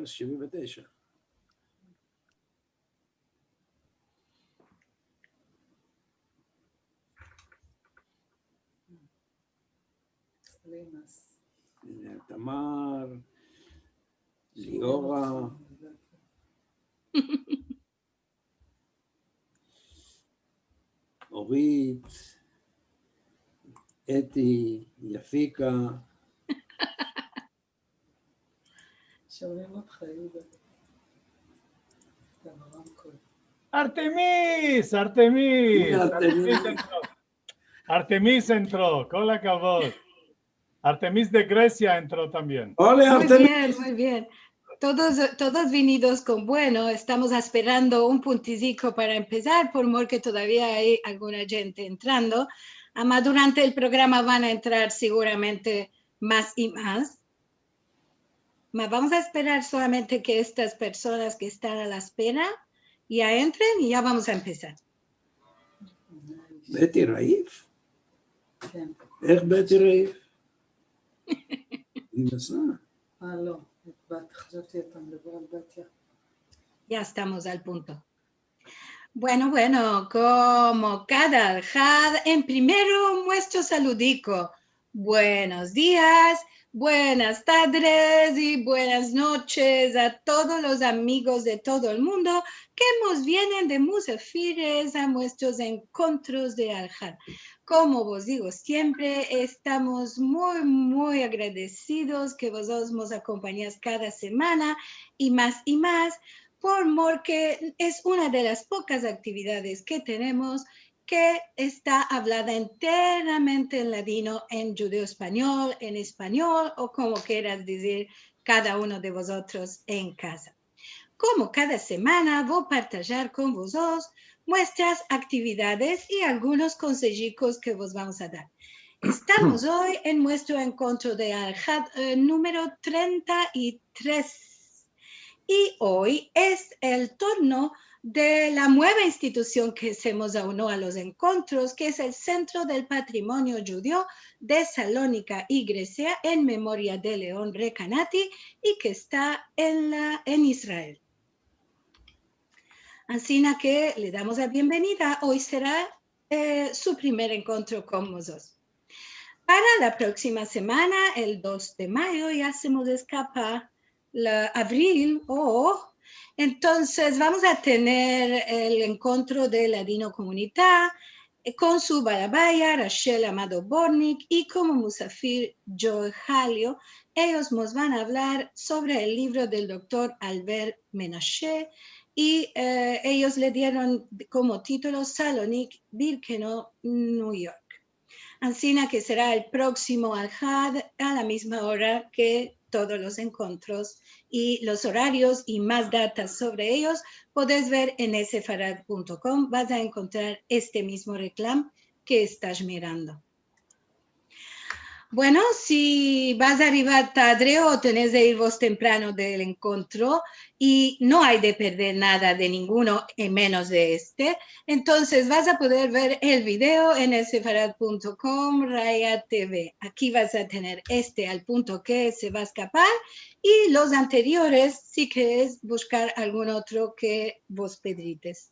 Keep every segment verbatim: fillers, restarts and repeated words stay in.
שבעים ותשע. תמר, ליאורה, אורית, אתי, יפיקה. שומעים אותך, יהודה. אתה ברמקול. ארטמיס, ארטמיס, הנה, ארטמיס. ארטמיס entró. ארטמיס entró, כל הכבוד. Artemis de Grecia entró también. Ole, muy Artemis. Bien, muy bien. Todos, todos venidos con, bueno, estamos esperando un puntizico para empezar, por mor ke todavia ay alguna djente entrando. Ama durante el programa van a entrar seguramente mas i mas. Ma vamos a esperar solamente ke estas personas ke estan a la espera ya entren i ya vamos a empesar. בטי ראיף? כן. איך בטי ראיף? היא נסעה. אה, לא, את בת, חשבתי אתה מדבר על בתיה. Ya estamos al punto. Bueno, bueno, komo kada alhad, en primero muestro saludico. Buenos dias, buenas tadres i buenas noches a todos los amigos de todo el mundo ke mos vienen de musafires a muestros enkontros de alhad. Komo vos digo siempre, estamos muy, muy agradesidos ke vozotros mos akompanyas kada semana i mas i mas, por mor ke es una de las pokas aktividades ke tenemos ke esta avlada enteramente en ladino, en djudeo-espanyol, en espanyol, o komo keras dizir kada uno de vozotros en kaza. Komo kada semana, vo partajar kon vozotros muestras aktividades i algunos konsejikos ke vos vamos a dar. Estamos oy en muestro enkontro de alhad, eh, numero trenta i tres. I oy es el turno de la mueva institusion ke se mos auno a los enkontros, ke es el Sentro del Patrimonio Djudeo de Salonika i Gresia en memoria de Leon Recanati i ke esta en la, en Israel. Ansina ke le damos la bienvenida. Oy sera, eh, su primer enkontro kon mozotros. Para la proksima semana, el dos de mayo, ya se mos eskapa la avril, oh, entonses vamos a tener el enkontro de Ladinokomunita, eh, kon su balabaya, Rachel Amado Bortnick, i komo musafir, Joe Halio. Eyos mos van a avlar sovre el livro del doktor Albert Menashe, i, eh, eyos le dieron komo titulo Salonik, Birkenau, New York. Ansina ke sera el proksimo alhad a la mizma ora ke todos los enkontros, i los orarios i mas datas sovre eyos podes ver en sefarad punto kom, vas a enkontrar este mizmo reklam ke estas mirando. Bueno, si vas a arivar tadre o tenes de ir vos temprano del enkontro i no ay de perder nada de ninguno, e menos de este, entonses vas a poder ver el video en sefarad punto kom raya TV. Aki vas a tener este al punto ke se va a eskapar i los anteriores si keres bushkar algun otro ke vos pedrites.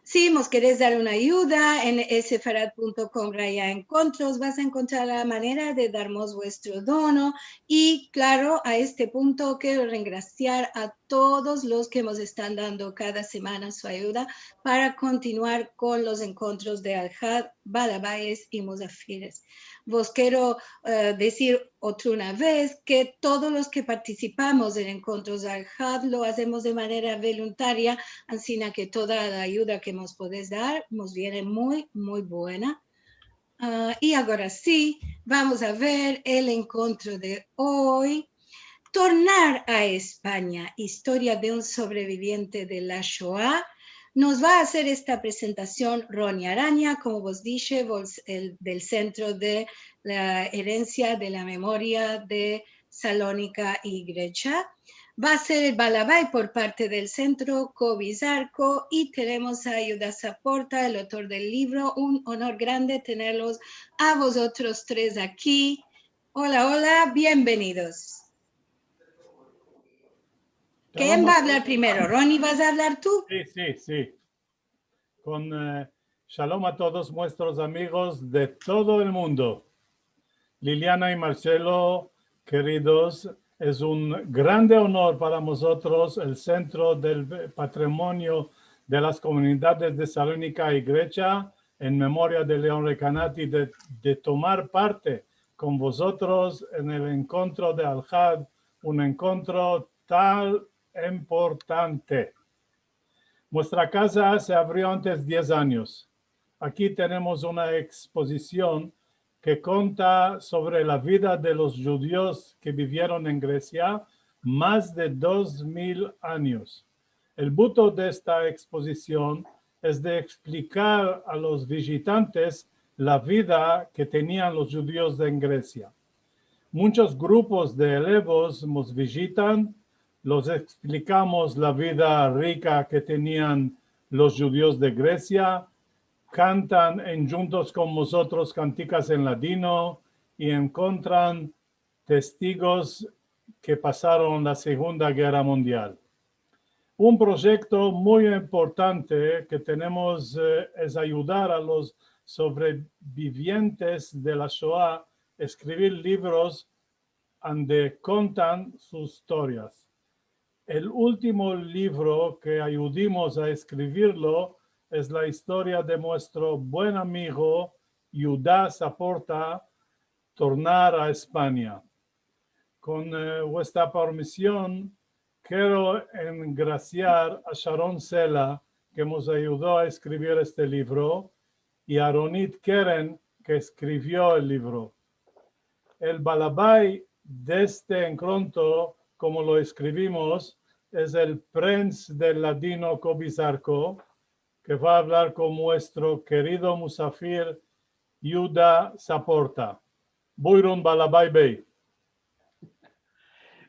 Si mos keres dar una ayuda, en sefarad punto kom raya enkontros vas a enkontrar la manera de darmos vuestro dono. I, klaro, a este punto kero rengrasiar a todos los ke mos estan dando kada semana su ayuda para kontinuar kon los enkontros de alhad, balabayes i musafires. Vos kero, eh, dizir otra una vez ke todos los ke partisipamos en enkontros de alhad lo azemos de manera voluntaria, ansina ke toda la ayuda ke mos podes dar mos viene muy, muy buena. Ah, i agora si, vamos a ver el enkontro de oy. Tornar a Espanya, istoria de un sovreviviente de la Shoa. Nos va a azer esta presentasion Roni Aranya, komo vos dishe, vos, el, del Sentro de la Erensia de la Memoria de Salonika i Gresia. Va a ser el balabay por parte del Sentro, Kobi Zarko, i tenemos a Yuda Saporta, el otor del livro. Un onor grande tenerlos a vozotros tres aki. Ola, ola, bienvenidos. Ken va avlar primero? Roni, vas a avlar tu? Si, si, si. Kon, e, shalom a todos muestros amigos de todo el mundo. Liliana i Marcelo, keridos, es un grande onor para mozotros el Sentro del Patrimonio de las Komunidades de Salonika i Gresia, en memoria de Leon Recanati, de, de tomar parte kon vozotros en el enkontro de Alhad, un enkontro tan importante. Muestra kaza se avrio antes diez anyos. Aki tenemos una ekspozision ke konta sovre la vida de los djudios ke bivieron en Gresia mas de dos mil anyos. El buto de esta ekspozision es de eksplikar a los vijitantes la vida ke tenian los djudios en Gresia. Munchos grupos de elevos mos vijitan, los eksplikamos la vida rika ke tenian los djudios de Gresia, kantan endjuntos kon mozotros kantikas en ladino i enkontran testigos ke pasaron la Segunda Gerra Mundial. Un proyekto muy importante ke tenemos, e, es ayudar a los sovrevivientes de la Shoa eskrivir livros ande kontan sus istorias. El ultimo livro ke ayudimos a eskrivirlo es la istoria de muestro buen amigo Yuda Saporta, Tornar a Espanya. Kon, e, vuestra permision, kero engrasiar a Sharon Sela, ke mos ayudo a eskrivir este livro, i a Ronit Keren, ke eskrivio el livro. El balabay de este enkontro, komo lo eskrivimos, es el prens del ladino Kobi Zarko, ke va avlar kon muestro kerido musafir Yuda Saporta. Buyurun, balabay bey.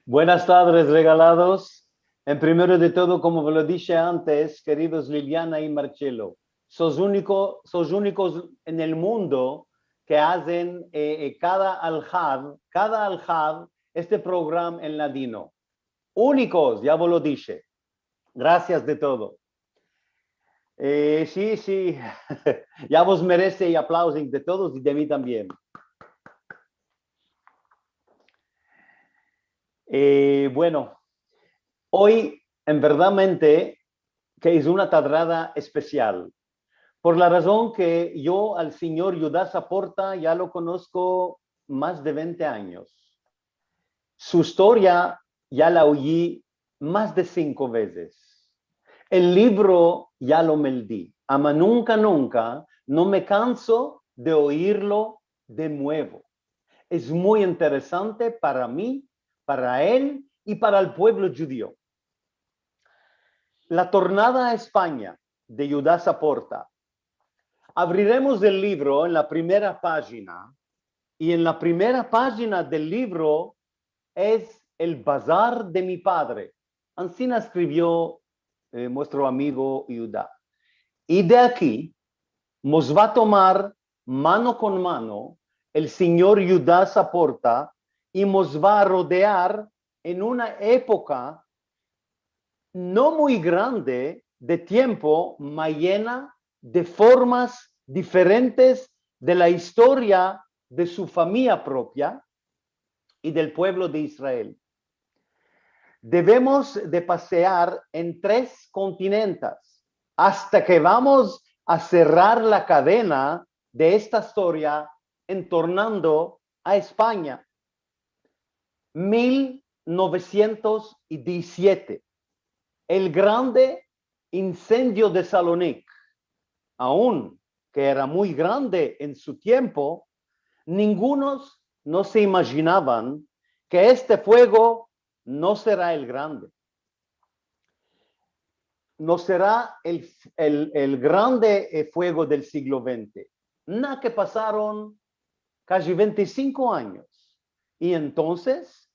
Buenas tardes, regalados. En primero de todo, komo vos lo dishe antes, keridos Liliana i Marcelo, sos uniko, sos unikos en el mundo ke azen, e, e, kada Alhad, kada Alhad, este programa en ladino. Unikos, ya vos lo dishe. Grasias de todo. E, si, si, ya vos merese i aplausos de todos i de mi tambien. E, bueno, oy, en verdadmente, ke es una tadrada espesial, por la razon ke yo al sinyor Yuda Saporta ya lo konosko mas de vente anyos. Su istoria ya la oyi mas de sinko vezes. El livro ya lo meldi, ama nunka, nunka no me kanso de oyirlo de muevo. Es muy interesante para mi, para el i para el puevlo djudio. La tornada a Espanya de Yuda Saporta. Avriremos el livro en la primera pajina, i en la primera pajina del livro es el bazar de mi padre. Ansina eskrivio, e, muestro amigo Yuda. I de aki mos va tomar mano kon mano el sinyor Yuda Saporta i mos va a rodear en una epoka no muy grande de tiempo, ma yena de formas diferentes de la istoria de su famiya propia i del puevlo de Israel. Devemos de pasear en tres kontinentes asta ke vamos a serrar la kadena de esta istoria en tornando a Espanya. Mil novesientos i diesiete, el grande insendio de Salonik, aun ke era muy grande en su tiempo, ningunos no se imajinavan ke este fuego no sera el grande. No sera el, el, el grande, e, fuego del siglo vente. Na ke pasaron kaji vente i sinko anyos. I entonses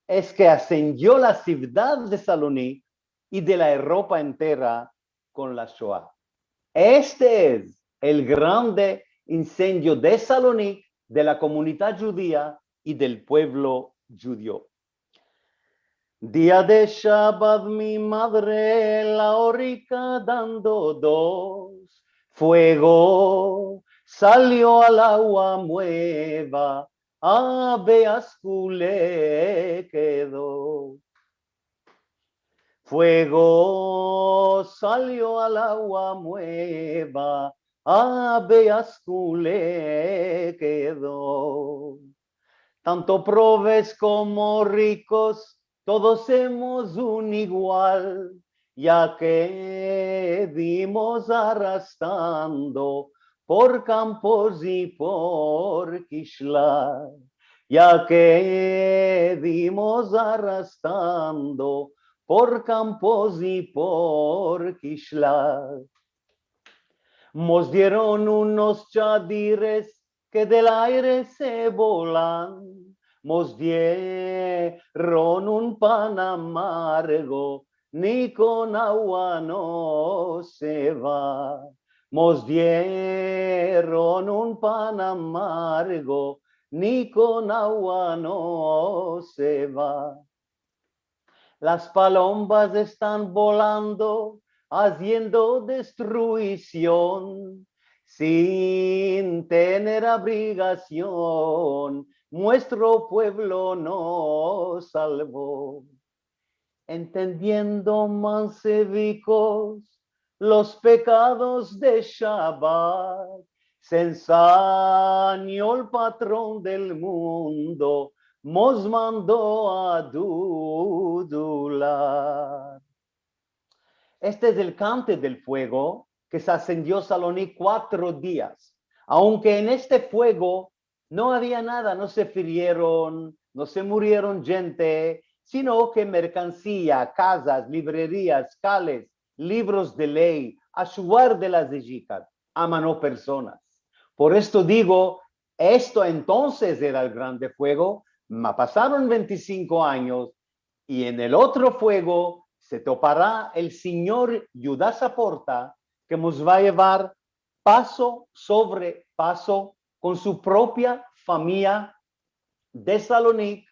es ke asendio la sivdad de Salonik i de la Evropa entera kon la Shoa. Este es el grande insendio de Salonik, de la komunidad djudia i del puevlo djudio. Dia de Shabat mi madre la orika dando dos, fuego salio al agua mueva, a Beas Kule kedo. Fuego salio al agua mueva, a Beas Kule kedo. Tanto proves komo rikos, todos semos un igual, ya ke dimos arastando por kampos i por Kishla, ya ke dimos arastando por kampos i por Kishla. Mos dieron unos chadires ke del aire se bolan, mos dieron un pan amargo, ni kon agua no se va. Mos dieron un pan amargo, ni kon agua no se va. Las palombas estan bolando, aziendo destruision, sin tener abrigasion, muestro puevlo no salvo. Entendiendo mansevikos los pekados de Shabat, se ensanyó el patron del mundo, mos mando a adular. Este es el kante del fuego ke se ensendio Salonik kuatro dias. Aunke en este fuego no avia nada, no se ferieron, no se murieron djente, sino ke merkansia, kazas, livrerias, kales, livros de ley, ashuar de las ejikas, ama no personas. Por esto digo, esto entonses era el grande fuego, ma pasaron vente i sinko anyos, i en el otro fuego se topara el sinyor Yudá Saporta, ke mos va a yevar paso sovre paso kon su propia famiya de Salonik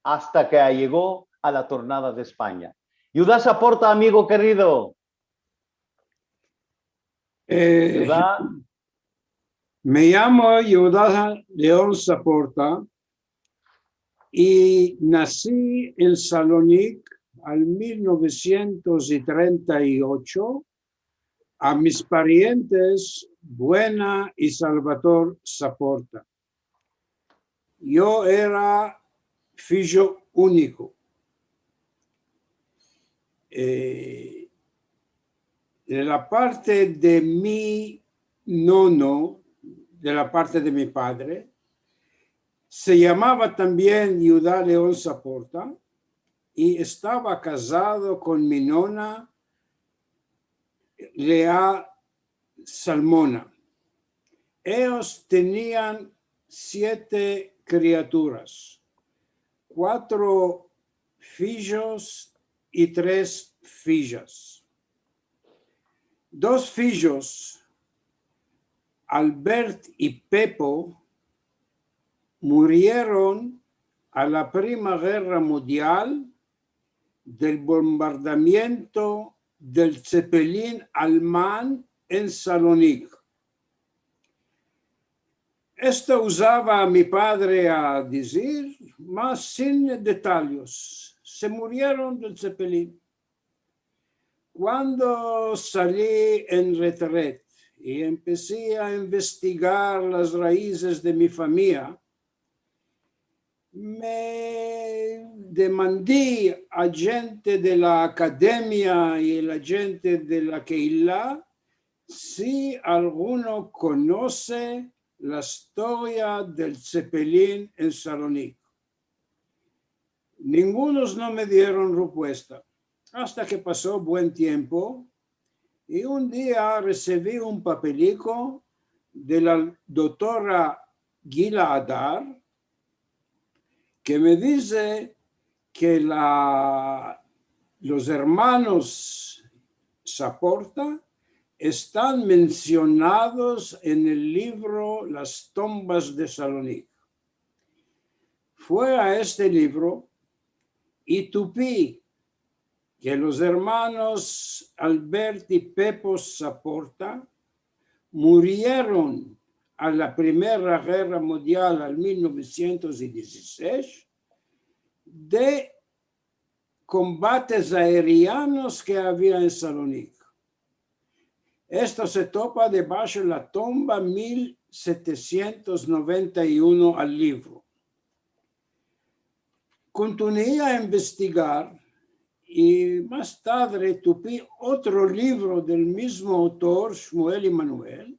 asta ke yego a la tornada de Espanya. Yudá Saporta, amigo kerido. Eh, Yudá. Me yamo Yudá Leon Saporta i nasi en Salonik al mil novesientos i trenta i ocho a mis parientes Buena i Salvador Saporta. Yo era fijo uniko. Eh, de la parte de mi nono, de la parte de mi padre, se yamava tambien Yudá Leon Saporta i estava kazado kon mi nona Lea Salmona. Eyos tenian siete kriaturas, kuatro fijos i tres fijas. Dos fijos, Albert i Pepo, murieron a la Prima Gerra Mundial del bombardamiento del tzepelin alman en Salonik. Esto uzava mi padre a dizir, mas sin detalyes. Se murieron del tzepelin. Kuando sali en retret i empesi a investigar las raizes de mi famiya, me demandi a djente de la akademia i la djente de la keila si alguno konose la istoria del tzepelin en Salonik. Ningunos no me dieron repuesta, asta ke paso buen tiempo i un dia resivi un papeliko de la dotora Gila Adar, ke me dize ke la, los ermanos Saporta estan mensionados en el livro Las Tombas de Salonik. Fue a este livro i tupi ke los ermanos Albert i Pepos Saporta murieron a la Primera Gerra Mundial, al mil novesientos i dizisesh, de kombates aerianos ke avia en Salonik. Esto se topa debasho la tomba mil setesientos noventa i uno al livro. Kontinuai a investigar i mas tadre tupi otro livro del mizmo autor, Shmuel Emanuel,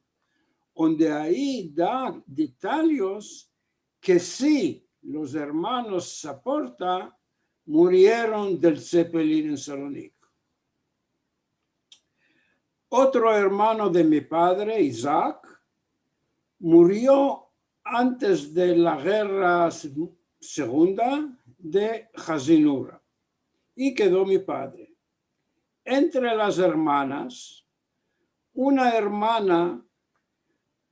onde ayi da detalyes ke si los ermanos Saporta murieron del Zeppelin en Salonik. Otro ermano de mi padre, Isaac, murio antes de la gerra se-, segunda de Hazinura, i kedo mi padre. Entre las ermanas, una ermana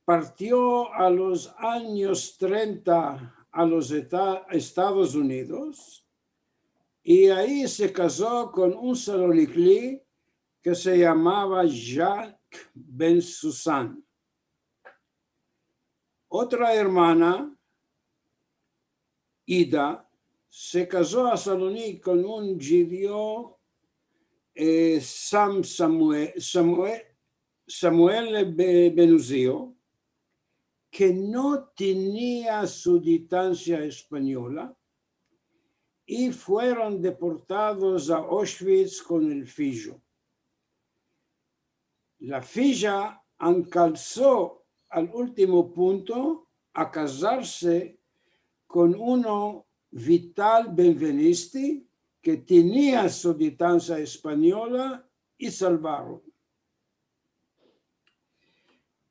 partio a los anyos trenta a los Eta-, Estados Unidos, i ayi se kazo kon un salonikli ke se yamava Jacques Ben Susan. Otra ermana, Ida, se kazo a Salonik kon un djudio, eh, Sam Samue-, Samue-, Samuel Be-, Ben Uzio, ke no tenia suditansia espanyola i fueron deportados a Auschwitz kon el fidjo. La fidja ankalso al ultimo punto a kazarse kon uno Vital Benvenisti, ke tenia suditansia espanyola i salvaron.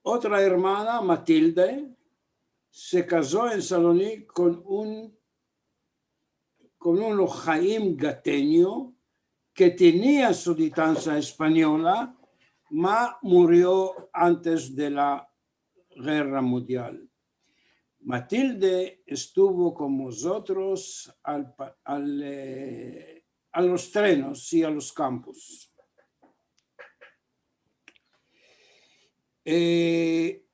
Otra ermana, Matilde, se kazo en Salonik kon un, kon uno Haim Gatenyo, ke tenia suditansia espanyola, ma murio antes de la gerra mundial. Matilde estuvo kon mozotros al pa-, al, eh, a los trenos i a los kampos. Eh,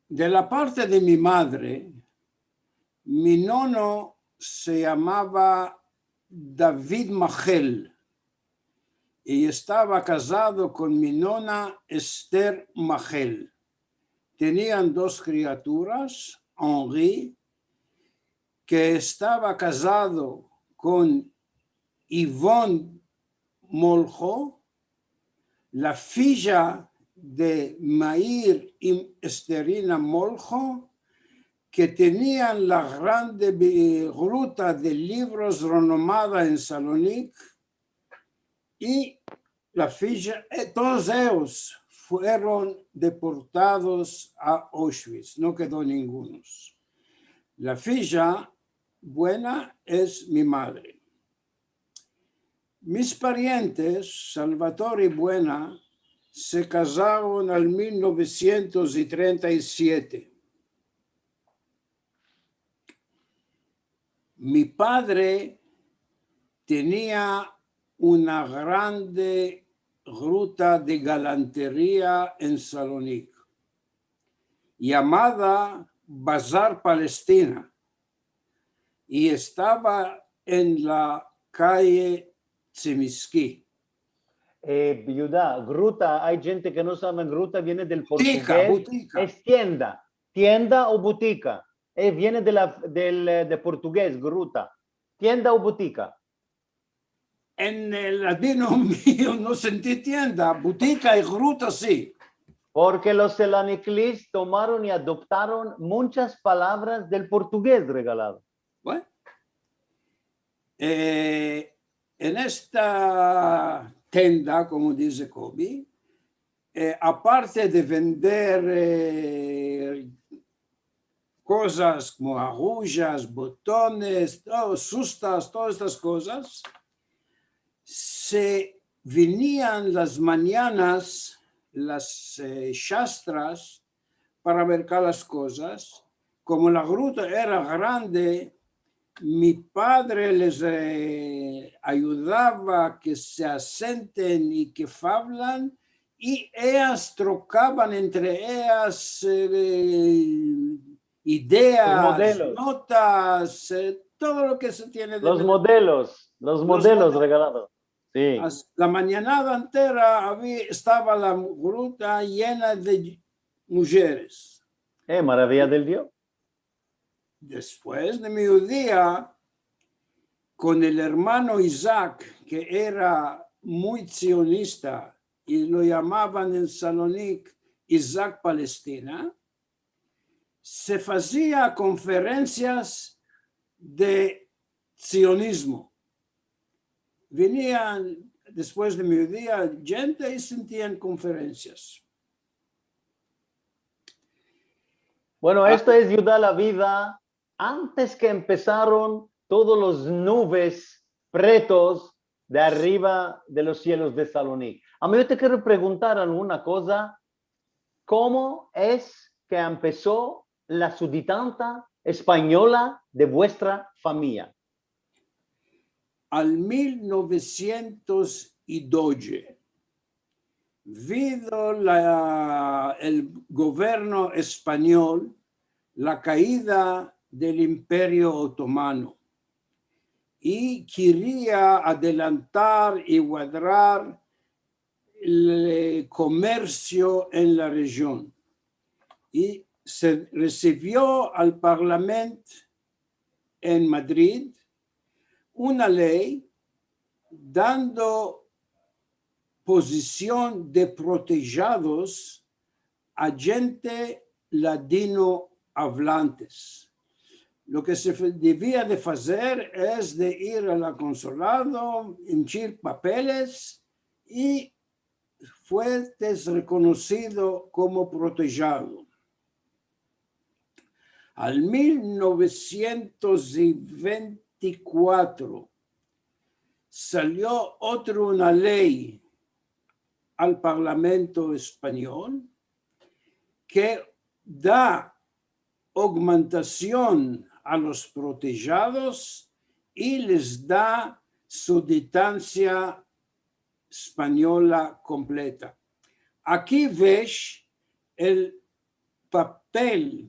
de la parte de mi madre, mi nono se yamava David Machel i estava kazado kon mi nona Esther Machel. Tenian dos kriaturas, Henri, ke estava kazado kon Yvonne Molho, la fidja de Mair i Esterina Molho, ke tenian la grande bi-, gruta de livros renomada en Salonik, i la fidja, eh, todos eyos fueron deportados a Auschwitz, no kedo ningunos. La fidja buena es mi madre. Mis parientes, Salvatore i Buena, se kazaron al mil novesientos i trenta i siete. Mi padre tenia una grande gruta de galanteria en Salonik, yamada Bazar Palestina, i estava en la kaye Tzimiski. Eh, Yuda, gruta, ay djente ke no saven, gruta viene del portugues. Butika, butika. Es tienda. Tienda o butika. Eh, viene de la, del, eh, de portugues, gruta. Tienda o butika. En el ladino mio no senti tienda, butika i gruta si. Porke los saloniklis tomaron i adoptaron munchas palavras del portugues regalado. Bueno. Eh, en esta tenda, komo dize Kobi, eh, aparte de vender, eh, kozas komo agujas, botones, to-, sustas, todas estas kozas, se vinian las manyanas las, eh, shastras para merkar las kozas. Komo la gruta era grande, mi padre les, eh, ayudava ke se asenten i ke favlan, i eyas trokavan entre eyas, eh, ideas, notas, eh, todo lo ke se tiene de... Los modelos, los modelos regalados. Si. La manyanada entera estava la gruta yena de mujeres. Eh, maraviya del Dio. Despues de mediodia, kon el ermano Isaac, ke era muy tsionista, i lo yamavan en Salonik Isaac Palestina, se fazia konferensias de tsionizmo. Venian despues de mediodia djente i se tienian konferensias. Bueno, esto es Yuda la vida antes ke empesaron todos los nubes pretos de arriva de los sielos de Salonik. Ami, yo te kero preguntar alguna koza. Komo es ke empeso la suditanta espanyola de vuestra famiya? Al mil novesientos i doje, vido la, el governo espanyol, la kaida del Imperio Otomano, i keria adelantar i guadrar el komersio en la rejion, i se resivio al parlament en Madrid una ley dando pozision de protejados a djente ladino avlantes. Lo ke se fe-, devia de fazer es de ir a la konsolado, enchir papeles i fuertes rekonosido komo protejado. Al mil novesientos i ventikuatro salio otra una ley al Parlamento espanyol ke da ogmentasion a los protejados i les da suditansia espanyola kompleta. Aki vesh el papel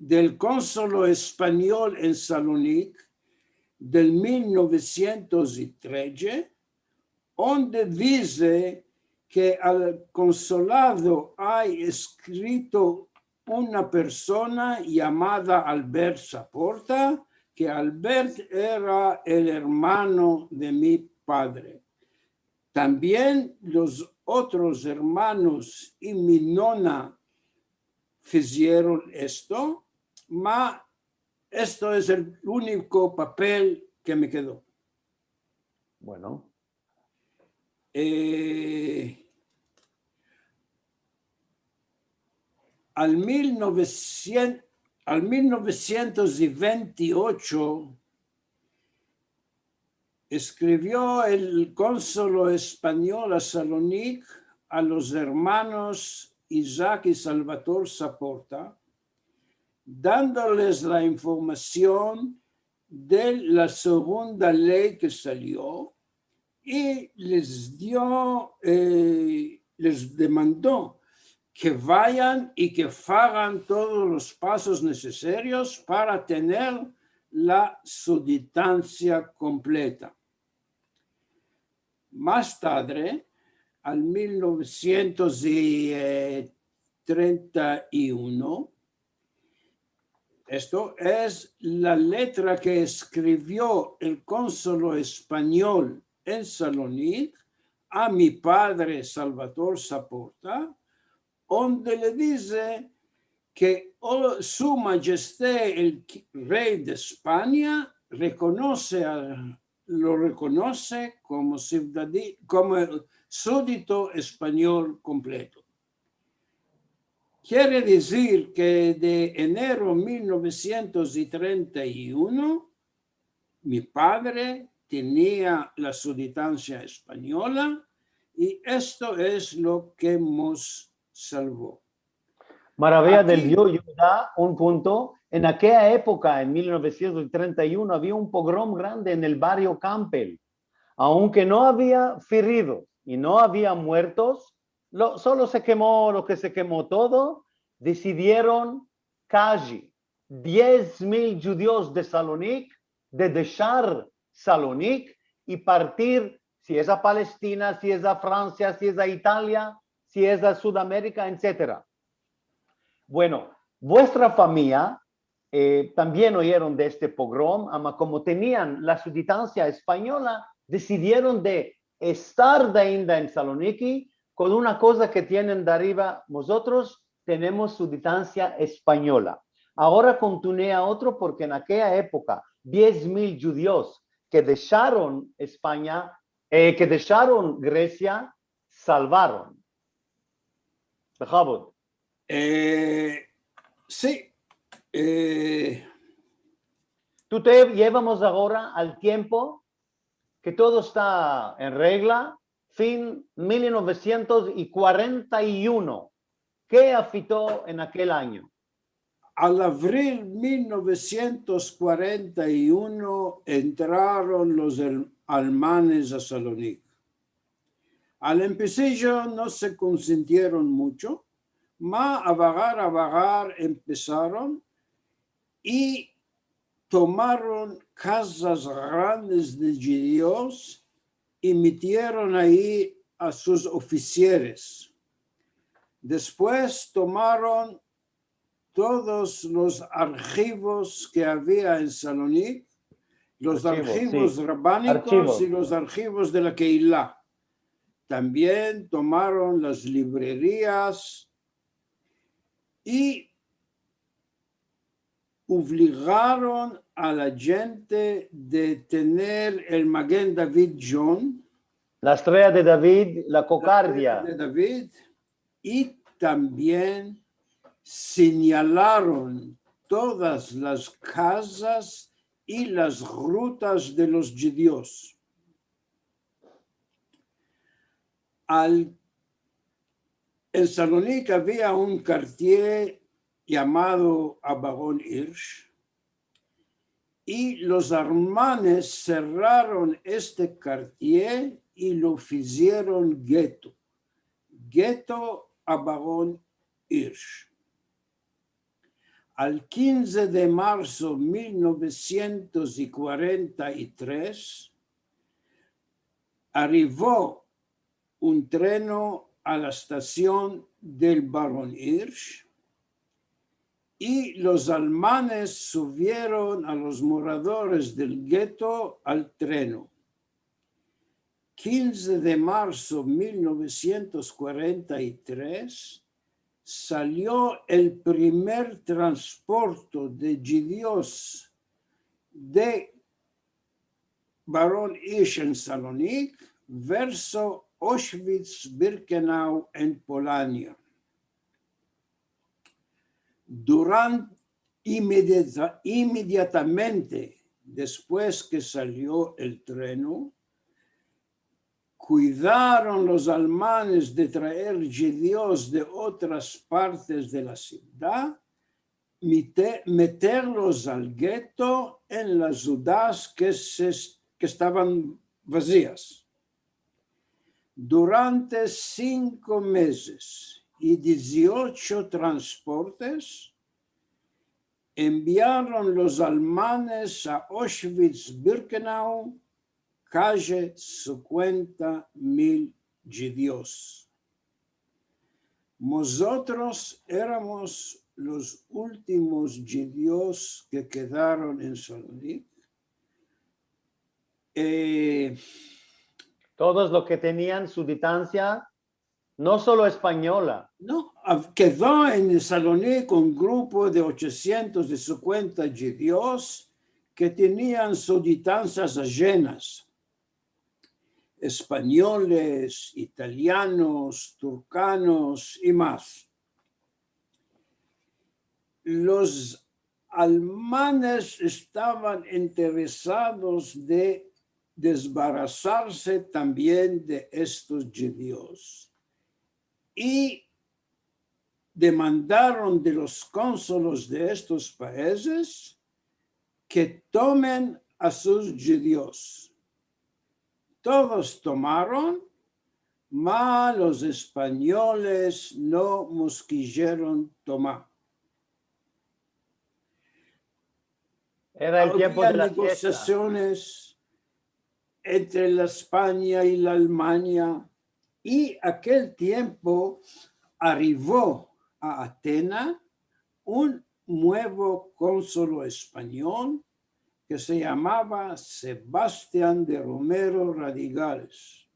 del konsolo espanyol en Salonik del mil novesientos i treje, onde dize ke al konsolado ay eskrito una persona yamada Albert Saporta, ke Albert era el ermano de mi padre. Tambien los otros ermanos i mi nona fizieron esto, ma esto es el uniko papel ke me kedo. Bueno. Eh, al mil novesientos, al mil novesientos i ventiocho, eskrivio el konsolo espanyol a Salonik a los ermanos Isaac i Salvador Saporta, dandoles la informasion de la segunda ley ke salio, i les dio, eh, les demando ke vayan i ke agan todos los pasos nesesarios para tener la suditansia kompleta. Mas tadre, al mil novesientos i trenta i uno, esto es la letra ke eskrivio el konsolo espanyol en Salonik a mi padre Salvador Saporta, onde le dize ke, o, su majeste el ki-, rey de Espanya rekonose a, lo rekonose komo sivdadi-, komo sudito espanyol kompleto. Kere dizir ke de enero mil novesientos i trenta i uno, mi padre tenia la suditansia espanyola, i esto es lo ke mos salvo. Maraviya del Aki- Dio, yo da un punto. En akeya epoka, en mil novesientos trenta i uno, avia un pogrom grande en el bario Campbell. Aunke no avia feridos i no avia muertos, lo, solo se kemo lo ke se kemo todo, desidieron kaji diez mil djudios de Salonik de deshar Salonik i partir, si es a Palestina, si es a Fransia, si es a Italia, si es a Sudamerika, etsetera. Bueno, vuestra famiya, eh, tambien oyeron de este pogrom, ama komo tenian la siudadansia espanyola, desidieron de estar de ainda en Saloniki kon una koza ke tienen de ariva, mozotros tenemos siudadansia espanyola. Agora kontinua otro, porke en akeya epoka, diez mil djudios ke desharon Espanya, eh, ke desharon Gresia, salvaron. Behavod. Eh, si. Eh, Tu te yevamos agora al tiempo ke todo esta en regla, fin mil novesientos kuarenta i uno. Ke afito en akel anyo? Al avril mil novesientos kuarenta i uno entraron los el-, almanes a Salonik. Al empesijo no se konsintieron muncho, ma a vagar, a vagar empesaron i tomaron kazas grandes de djudios i metieron ayi a sus ofisieres. Despues tomaron todos los arhivos ke avia en Salonik, los Arhivos, arhivos si. Rabanikos Arhivos. I los arhivos de la Keila. Tambien tomaron las librerias i obligaron a la djente de tener el Magen David John, La estrela de David, la kokardia. de David, i tambien senyalaron todas las kazas i las grutas de los djudios. Al, en Salonik avia un kartier yamado Abaron Hirsch, i los almanes serraron este kartier i lo izieron geto, geto Abaron Hirsch. Al kinze de marso mil novesientos i kuarenta i tres, arivo un treno a la estasion del Baron Hirsch i los almanes suvieron a los moradores del geto al treno. Kinze de marso mil novesientos kuarenta i tres salio el primer transporto de djudios de Baron Hirsch en Salonik verso Auschwitz-Birkenau en Polonia. Duran-, imediata-, imediatamente despues ke salio el treno, kuidaron los almanes de traer djudios de otras partes de la sivdad, mite-, meterlos al geto en las zudas ke se, ke estavan vazias. Durante sinko mezes i diziocho transportes, enviaron los almanes a Auschwitz-Birkenau kaji sinkuenta mil djudios. Mozotros eramos los ultimos djudios ke kedaron en Salonik. Eh, Todos los ke tenian siudadansia, no solo espanyola. No, av-, kedo en Salonik un grupo de ochosientos sinkuenta djudios ke tenian siudadansias ajenas, espanyoles, italianos, turkanos i mas. Los almanes estavan interesados de desbarasarse tambien de estos djudios. I demandaron de los konsulos de estos paezes ke tomen a sus djudios. Todos tomaron, ma los espanyoles no mos kijeron tomar. Era el tiempo Avia de la fiesta. Negosiasiones entre la Espanya i la Almanya, i akel tiempo arivo a Atena un muevo konsulo espanyol ke se yamava Sebastian de Romero Radigales.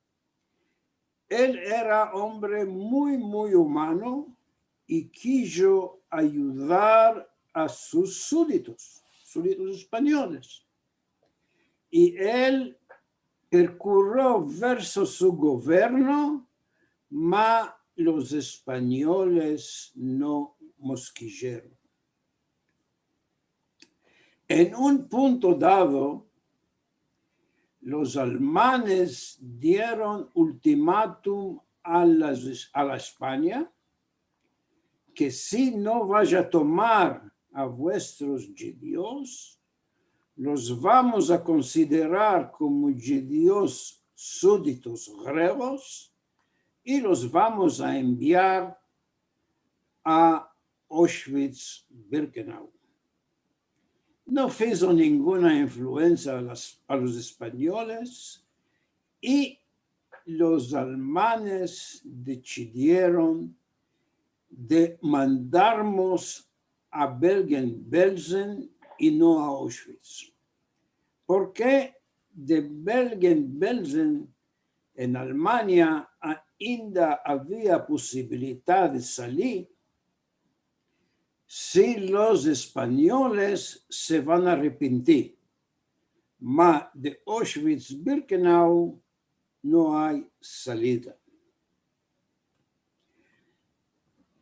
El era ombre muy, muy umano i kijo ayudar a sus suditos, suditos espanyoles. I el perkuro verso su governo, ma los espanyoles no mos kijeron. En un punto dado, los almanes dieron ultimatum a las, a la Espanya ke si no vash a tomar a vuestros djudios, los vamos a konsiderar komo djudios suditos gregos i los vamos a enviar a Auschwitz-Birkenau. No fizo ninguna influensia a las, a los espanyoles i los almanes desidieron de mandarmos a Bergen-Belsen i no a Auschwitz. Porke de Bergen-Belsen en Almanya ainda avia posibilidad de salir si los espanyoles se van a arrepentir. Ma de Auschwitz-Birkenau no ay salida.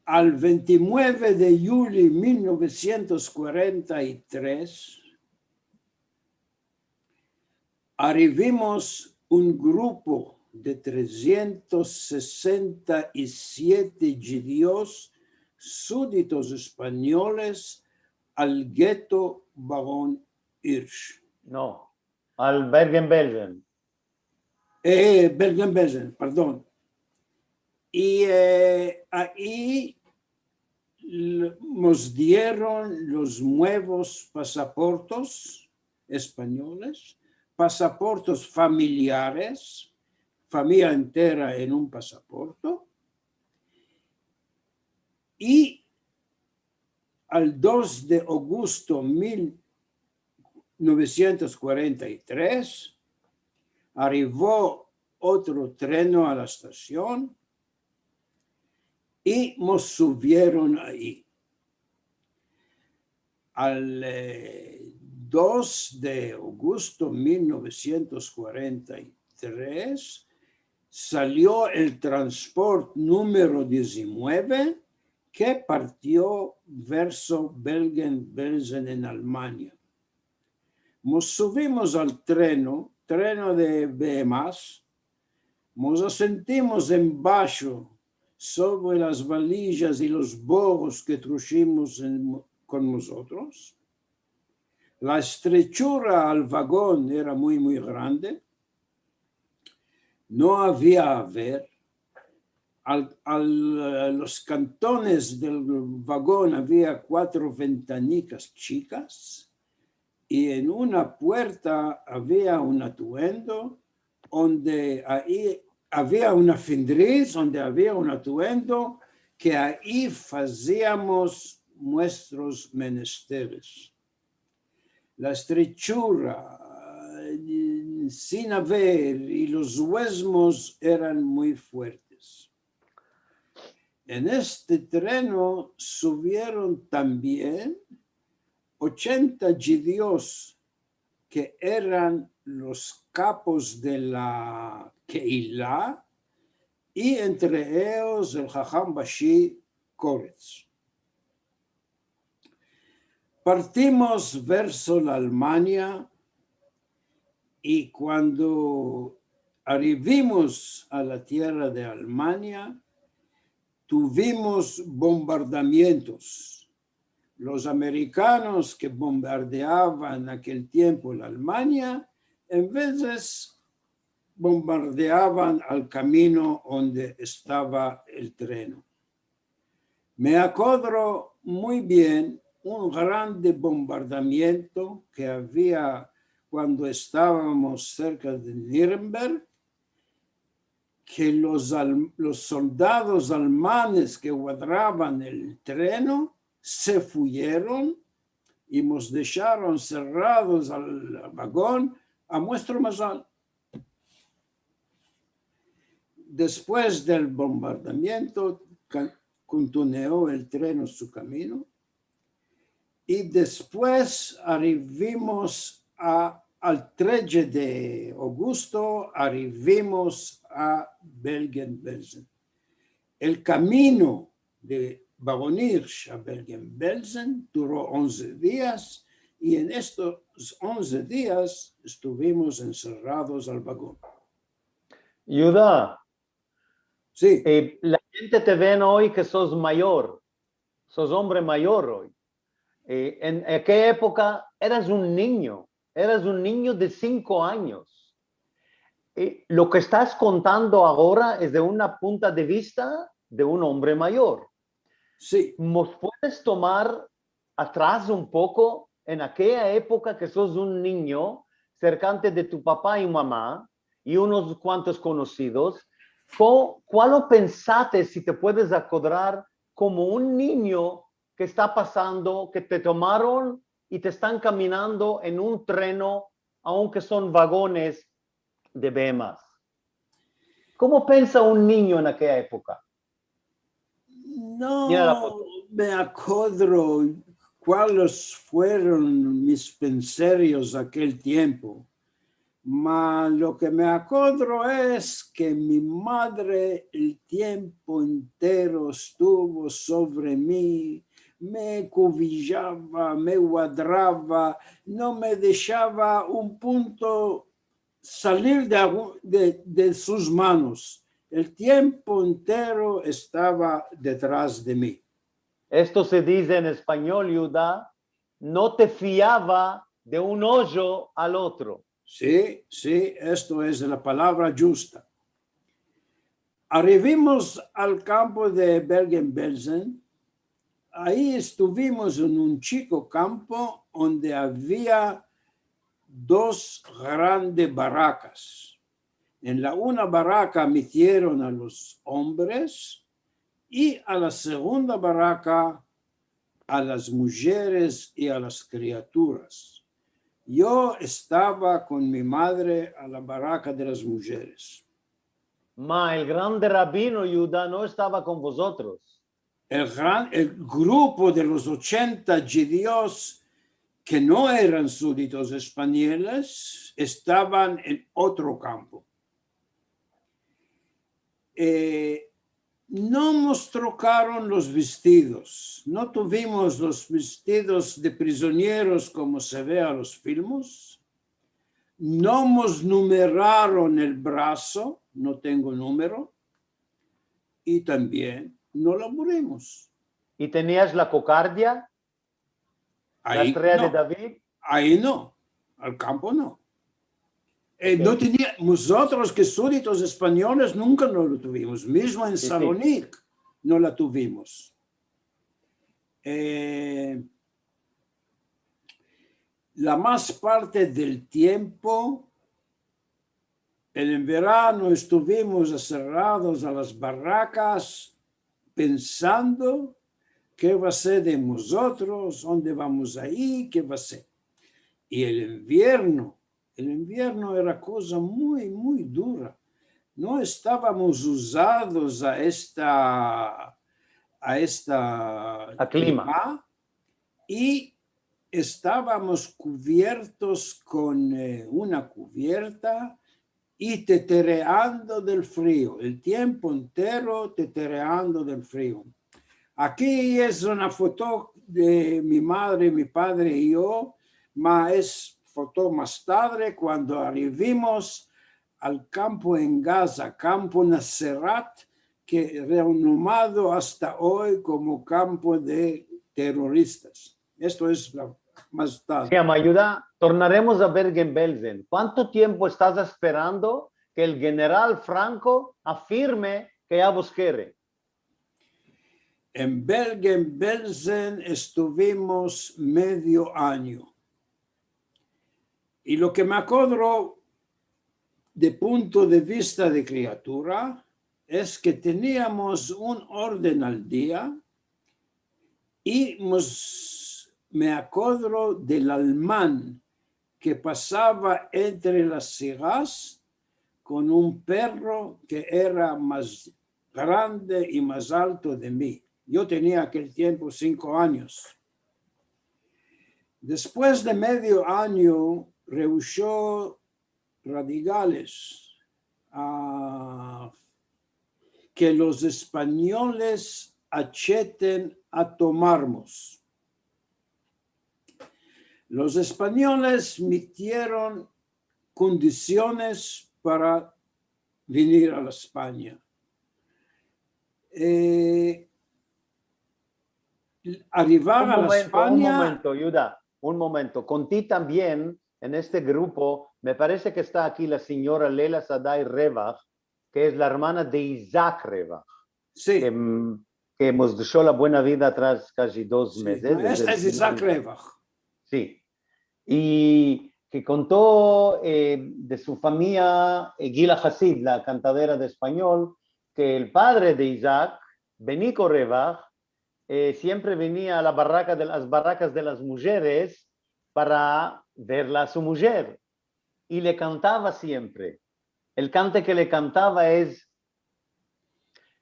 Al ventinueve de yuliyo mil novesientos kuarenta i tres, arivimos un grupo de tresientos sesenta i siete djudios suditos espanyoles al gueto Baron Hirsch. No, al Bergen-Belsen. Eh, Bergen-Belsen, pardon. I, eh, ayi l-, mos dieron los muevos pasaportos espanyoles, pasaportos familiares, famiya entera en un pasaporto, i al dos de ogusto mil novesientos kuarenta i tres, arivo otro treno a la estasion i mos suvieron ayi. Al, eh, dos de ogusto mil novesientos kuarenta i tres, salio el transport numero dizinueve ke partio verso Bergen-Belsen en Almanya. Mos suvimos al treno, treno de behemas, mos asentimos embasho sovre las valijas i los bohos ke trujimos en, kon mozotros. La estrechura al vagon era muy, muy grande. No avia aver. Al, al, los kantones del vagon avia kuatro ventanikas chikas i en una puerta avia un atuendo onde ayi avia una findriz, onde avia un atuendo ke ayi faziamos muestros menesteres. La estrechura, eh, sin aver, i los uezmos eran muy fuertes. En este treno suvieron tambien ochenta djudios ke eran los kapos de la Kehila, i entre eyos el Haham Bashi Koretz. Partimos verso la Almanya, i kuando arivimos a la tierra de Almanya, tuvimos bombardamientos. Los amerikanos ke bombardeavan en akel tiempo la Almanya, en vezes bombardeavan al kamino onde estava el treno. Me akodro muy bien un grande bombardamiento ke avia kuando estavamos serka de Nuremberg, ke los al-, los soldados almanes ke guardavan el treno se fuyeron i mos desharon serrados al vagon a muestro mazal. Despues del bombardamiento, ka-, kontinuo el treno su kamino, i despues arivimos a, al treje de ogusto, arivimos a Bergen-Belsen. El kamino de Bagonirch a Bergen-Belsen duro onze dias, i en estos onze dias estuvimos enserrados al vagon. Yuda, si, eh, la djente te ven oy ke sos mayor, sos ombre mayor oy. Eh, en akeya epoka eras un ninyo, eras un ninyo de sinko anyos. Eh, lo ke estas kontando agora es de una punta de vista de un ombre mayor. Si. Mos puedes tomar atras un poko, en akeya epoka ke sos un ninyo, serkante de tu papa i mama i unos kuantos konosidos, ko-, kualo pensaste, si te puedes akodrar, komo un ninyo ke esta pasando, ke te tomaron i te estan kaminando en un treno, aunke son vagones de bemas? Komo pensa un ninyo en akeya epoka? No me akodro kualos fueron mis penserios akel tiempo, ma lo ke me akodro es ke mi madre el tiempo entero estuvo sovre mi, me kuvijava, me guadrava, no me deshava un punto salir de agu-, de, de sus manos. El tiempo entero estava detras de mi. Esto se dize en espanyol, Yuda, no te fiava de un ojo al otro. Si, si, esto es la palavra djusta. Arivimos al kampo de Bergen-Belsen. Ayi estuvimos en un chiko kampo onde avia dos grande barakas. En la una baraka metieron a los ombres i a la segunda baraka a las mujeres i a las kriaturas. Yo estava kon mi madre a la baraka de las mujeres. Ma el grande rabino Yuda no estava kon vozotros. El gran, el grupo de los ochenta djudios ke no eran suditos espanyoles estavan en otro kampo. Eh, no mos trokaron los vestidos, no tuvimos los vestidos de prizonieros komo se ve a los filmos, no mos numeraron el braso, no tengo numero, i tambien no laburimos. I tenias la kokardia? La estrela de David? Ayi no, al kampo no. Eh, no tenia, mozotros ke suditos espanyoles nunka no lo tuvimos, mizmo en Salonik no la tuvimos. Eh, la mas parte del tiempo el enverano estuvimos aserrados a las barakas, pensando, ke va ser de mozotros? Onde vamos a ir? Ke va ser? I el envierno, el envierno era koza muy, muy dura. No estavamos uzados a esta, a esta klima. I estavamos kuviertos kon, eh, una kuvierta i tetereando del frio, el tiempo entero tetereando del frio. Aki es una foto de mi madre, mi padre i yo, ma es foto mas tadre kuando arivimos al kampo en Gaza, kampo Naserat, ke renomado asta oy komo kampo de teroristas. Esto es la, mas tarde. Si, ama ayuda, tornaremos a Bergen-Belsen. Kuanto tiempo estas asperando ke el jeneral Franco afirme ke ya vos kere? En Bergen-Belsen estuvimos medio anyo. I lo ke me akodro de punto de vista de kriatura es ke teniamos un orden al dia i mos, me akodro del alman ke pasava entre las sigas kon un perro ke era mas grande i mas alto de mi. Yo tenia akel tiempo sinko anyos. Despues de medio anyo, rehusho radikales a ke los espanyoles acheten a tomarmos. Los espanyoles metieron kondisiones para venir a la Espanya. Eh, arribar Un a la momento, un Espanya, momento, Yuda, un momento. Konti tambien en este grupo, me parese ke esta aki la sinyora Lela Sadai Revach, ke es la ermana de Isaac Revach, si, ke, ke mos desho la buena vida atras kaji dos si, mezes. no, esta es Isaac Revach. Si. I ke konto, eh, de su famiya, eh, Gila Hasid, la kantadera de espanyol, ke el padre de Isaac, Beniko Revach, eh, siempre venia a la baraka de, las barakas de las mujeres para verla a su mujer. I le kantava siempre. El kante ke le kantava es: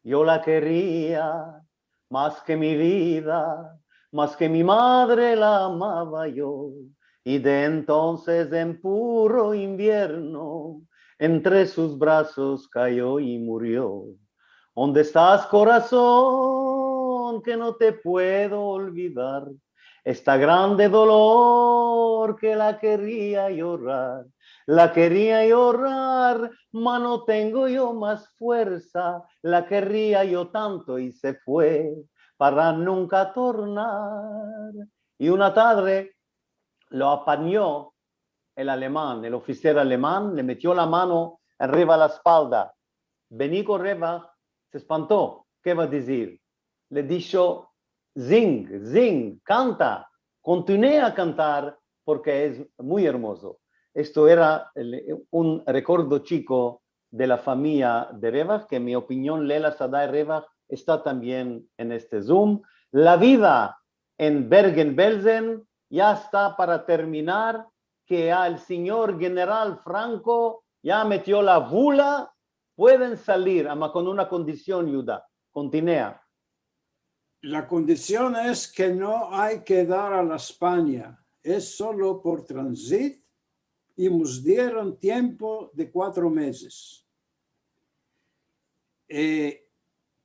Yo la keria mas ke mi vida, mas ke mi madre la amava yo. Y de entonses en puro invierno entre sus brazos kayo i murio. Onde estas, korason, ke no te puedo olvidar? Esta grande dolor ke la keria yorar, la keria yorar, ma no tengo yo mas fuersa, la keria yo tanto i se fue para nunka tornar. I una tadre lo apanyo el aleman, el ofisier aleman, le metio la mano arriva la espalda. Beniko Revach se espanto. Ke va dizir? Le disho: Zing, zing, kanta, kontinua a kantar porke es muy ermozo. Esto era el, un rekordo chiko de la famiya de Revach, ke en mi opinion Lela Sadai Revach esta tambien en este Zoom. La vida en Bergen-Belsen ya esta para terminar, ke ya el sinyor jeneral Franco ya metio la vula, pueden salir, ama kon una kondision, Yuda. Kontinua. La kondision es ke no ay ke dar a la Espanya, es solo por transit i mos dieron tiempo de kuatro mezes. Eh,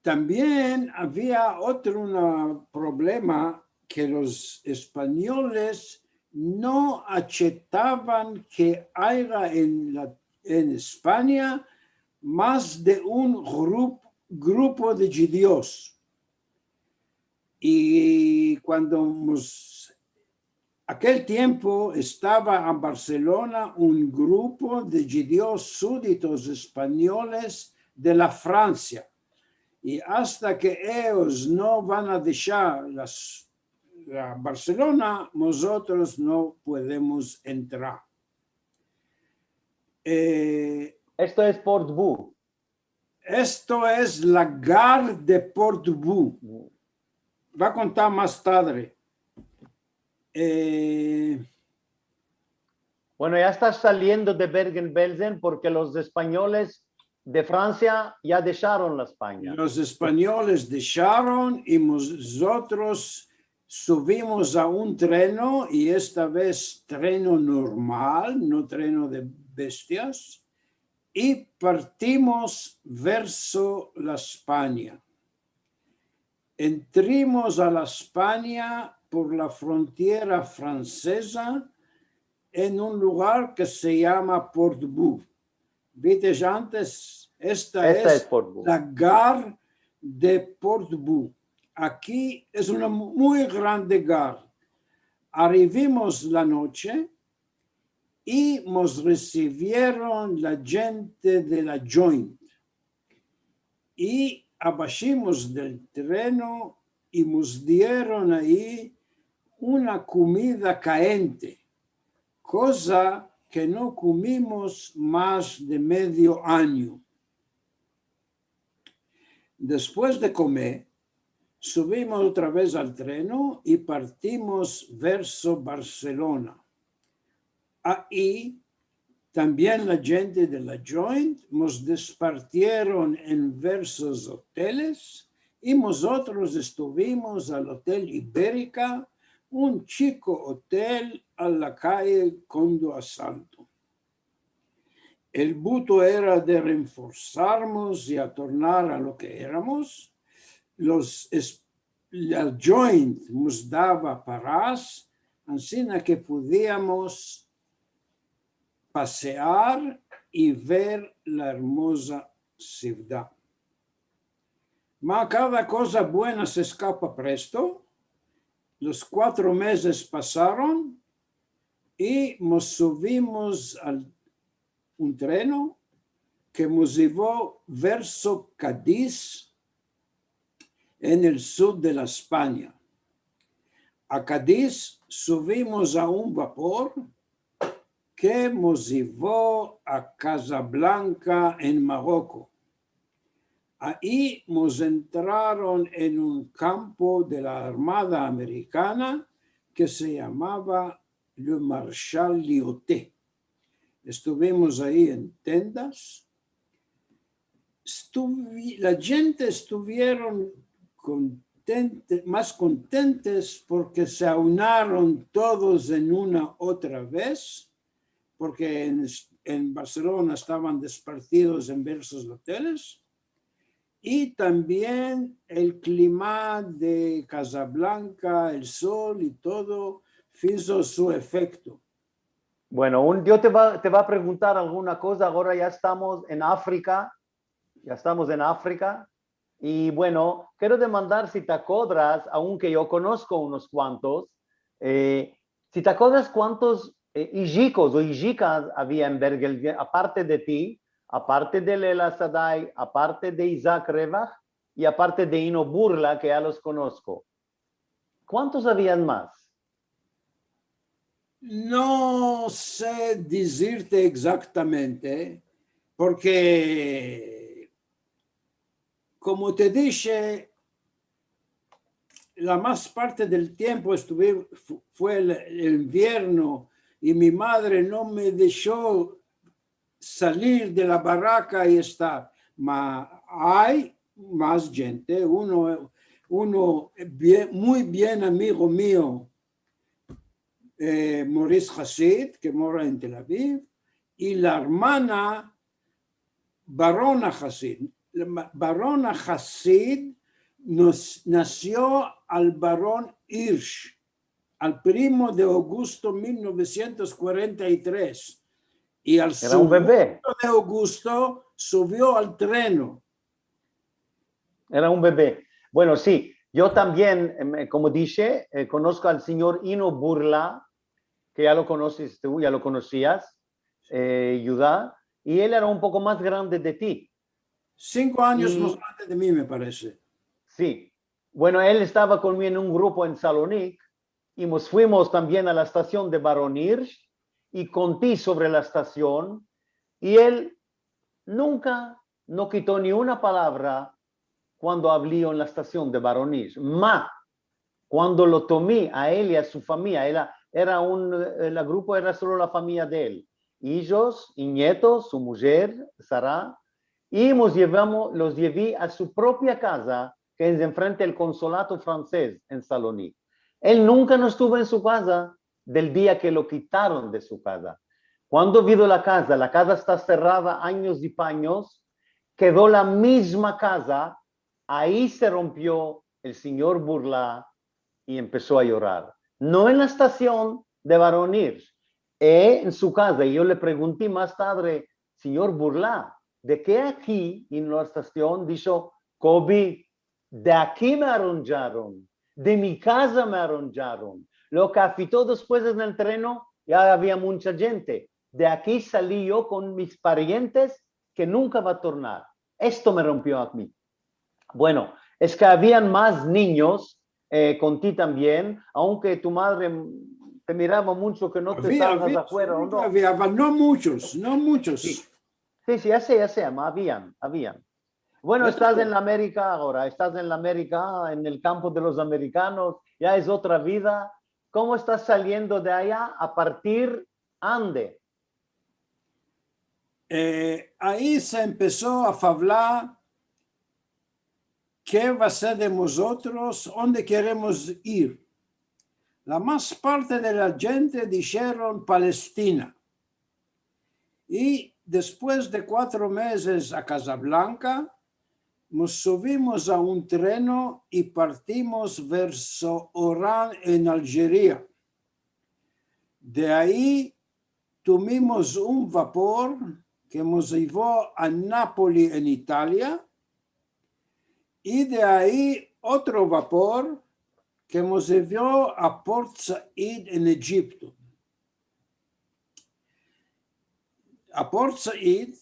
tambien avia otro una problema ke los espanyoles no achetavan ke aya en la, en Espanya mas de un grup-, grupo de djudios. I kuando mos-, akel tiempo estava en Barselona un grupo de djudios suditos espanyoles de la Fransia. I asta ke eyos no van a deshar las, la Barselona, mozotros no podemos entrar. Eh, Esto es Portbou. Esto es la gare de Portbou. Va a kontar mas tadre. Eh, Bueno, ya estas saliendo de Bergen-Belsen porke los espanyoles de Fransia ya desharon la Espanya. Los espanyoles desharon i mozotros suvimos a un treno, i esta vez treno normal, no treno de bestias, i partimos verso la Espanya. Entrimos a la Espanya por la frontiera franseza en un lugar ke se yama Portbou. Vites antes, esta, Esta es, es Portbou. La gare de Portbou. Aki es una mu-, muy grande gar. Arivimos la noche i mos resivieron la djente de la Joint. I abashimos del treno i mos dieron ayi una kumida kaente, koza ke no kumimos mas de medio anyo. Despues de komer, suvimos otra vez al treno i partimos verso Barselona. Ayi tambien la djente de la Joint mos despartieron en versos oteles i mozotros estuvimos al Otel Iberica, un chiko otel a la kaye Kondo Asalto. El buto era de renforsarmos i atornar a lo ke eramos. Los es-, la Joint mos dava paras, ansina ke podiamos pasear i ver la ermoza sivdad. Ma kada koza buena se eskapa presto. Los kuatro mezes pasaron i mos suvimos al un treno ke mos yevo verso Kadiz, en el sud de la Espanya. A Kadiz suvimos a un vapor ke mos yevo a Kazablanka en Maroko. Ayi mos entraron en un kampo de la Armada Amerikana ke se yamava Le Marshal Lyautey. Estuvimos ayi en tendas. Estuvi-, la djente estuvieron kontente-, mas kontentes porke se aunaron todos en una otra vez, porke en, en Barselona estavan despartidos en versos oteles, i tambien el klima de Kazablanka, el sol i todo, fizo su efekto. Bueno, un, yo te va, te va a preguntar alguna koza. Agora ya estamos en Afrika. Ya estamos en Afrika. I, bueno, kero demandar si te akodras, aunke yo konosko unos kuantos, eh, si te akodras kuantos, eh, ijikos o ijikas avia en Bergen, aparte de ti, aparte de Lela Sadai, aparte de Isaac Revach i aparte de Ino Burla, ke ya los konosko. Kuantos avian mas? No se dizirte egzaktamente, porke, komo te dishe, la mas parte del tiempo estuve, fu-, fue el, el invierno i mi madre no me desho salir de la baraka i estar. Ma ay mas djente, uno, uno bien, muy bien amigo mio, eh, Maurice Hasid, ke mora en Tel Aviv, i la ermana Barona Hasid. La ma-, Barona Hasid nos, nasio al Baron Hirsch, al primo de Augusto mil novesientos kuarenta i tres, i al sugundo de Augusto suvio al treno. Era un bebe. Bueno, si, yo tambien, em, eh, komo dishe, eh, konosko al sinyor Ino Burla, ke ya lo konoses tu, ya lo konosias, eh, Yuda, i el era un poko mas grande de ti. Sinko anyos mas grande de mi, me parese. Si. Bueno, el estava kon mi en un grupo en Salonik, i mos fuimos tambien a la estasion de Baron Hirsch, i konti sovre la estasion, i el nunka no kito ni una palavra kuando avlio en la estasion de Baron Hirsch. Ma, kuando lo tomi a el i a su famiya, era, era un, eh, la grupo era solo la famiya de el, ijos i nietos, su mujer, Sara, i mos yevamos, los yevi a su propia kaza, ke es enfrente el konsolato fransez en Salonik. El nunka no estuvo en su kaza del dia ke lo kitaron de su kaza. Kuando vido la kaza, la kaza esta serrada anyos i panyos, kedo la mizma kaza, ayi se rompio el sinyor Burla i empeso a yorar. No en la estasion de Baron Hirsch, e en su kaza. I yo le pregunti mas tadre, sinyor Burla, de ke aki i no la estasion? Disho, Kobi, De aki me aronjaron, de mi kaza me aronjaron. Lo ke afito despues en el treno, ya avia muncha djente. De aki sali yo kon mis parientes ke nunka va a tornar. Esto me rompio a mi. Bueno, es ke avian mas ninyos, eh, kon ti tambien, aunke tu madre te mirava muncho ke no te salgas afuera, o no? Avia, avia, no munchos, no munchos. Si, si, si, ya se, ya se, avian, avian. Bueno, estas en la Amerika agora, estas en la Amerika, en el kampo de los amerikanos, ya es otra vida. Komo estas saliendo de aya? A partir ande? Eh, ayi se empeso a favlar ke va ser de mozotros, onde keremos ir. La mas parte de la djente disheron Palestina. I despues de kuatro mezes a Kazablanka, mos suvimos a un treno i partimos verso Oran en Aljeria. De ayi tumimos un vapor ke mos ivo a Napoli en Italia, i de ayi otro vapor ke mos ivo a Port Said en Ejipto. A Port Said,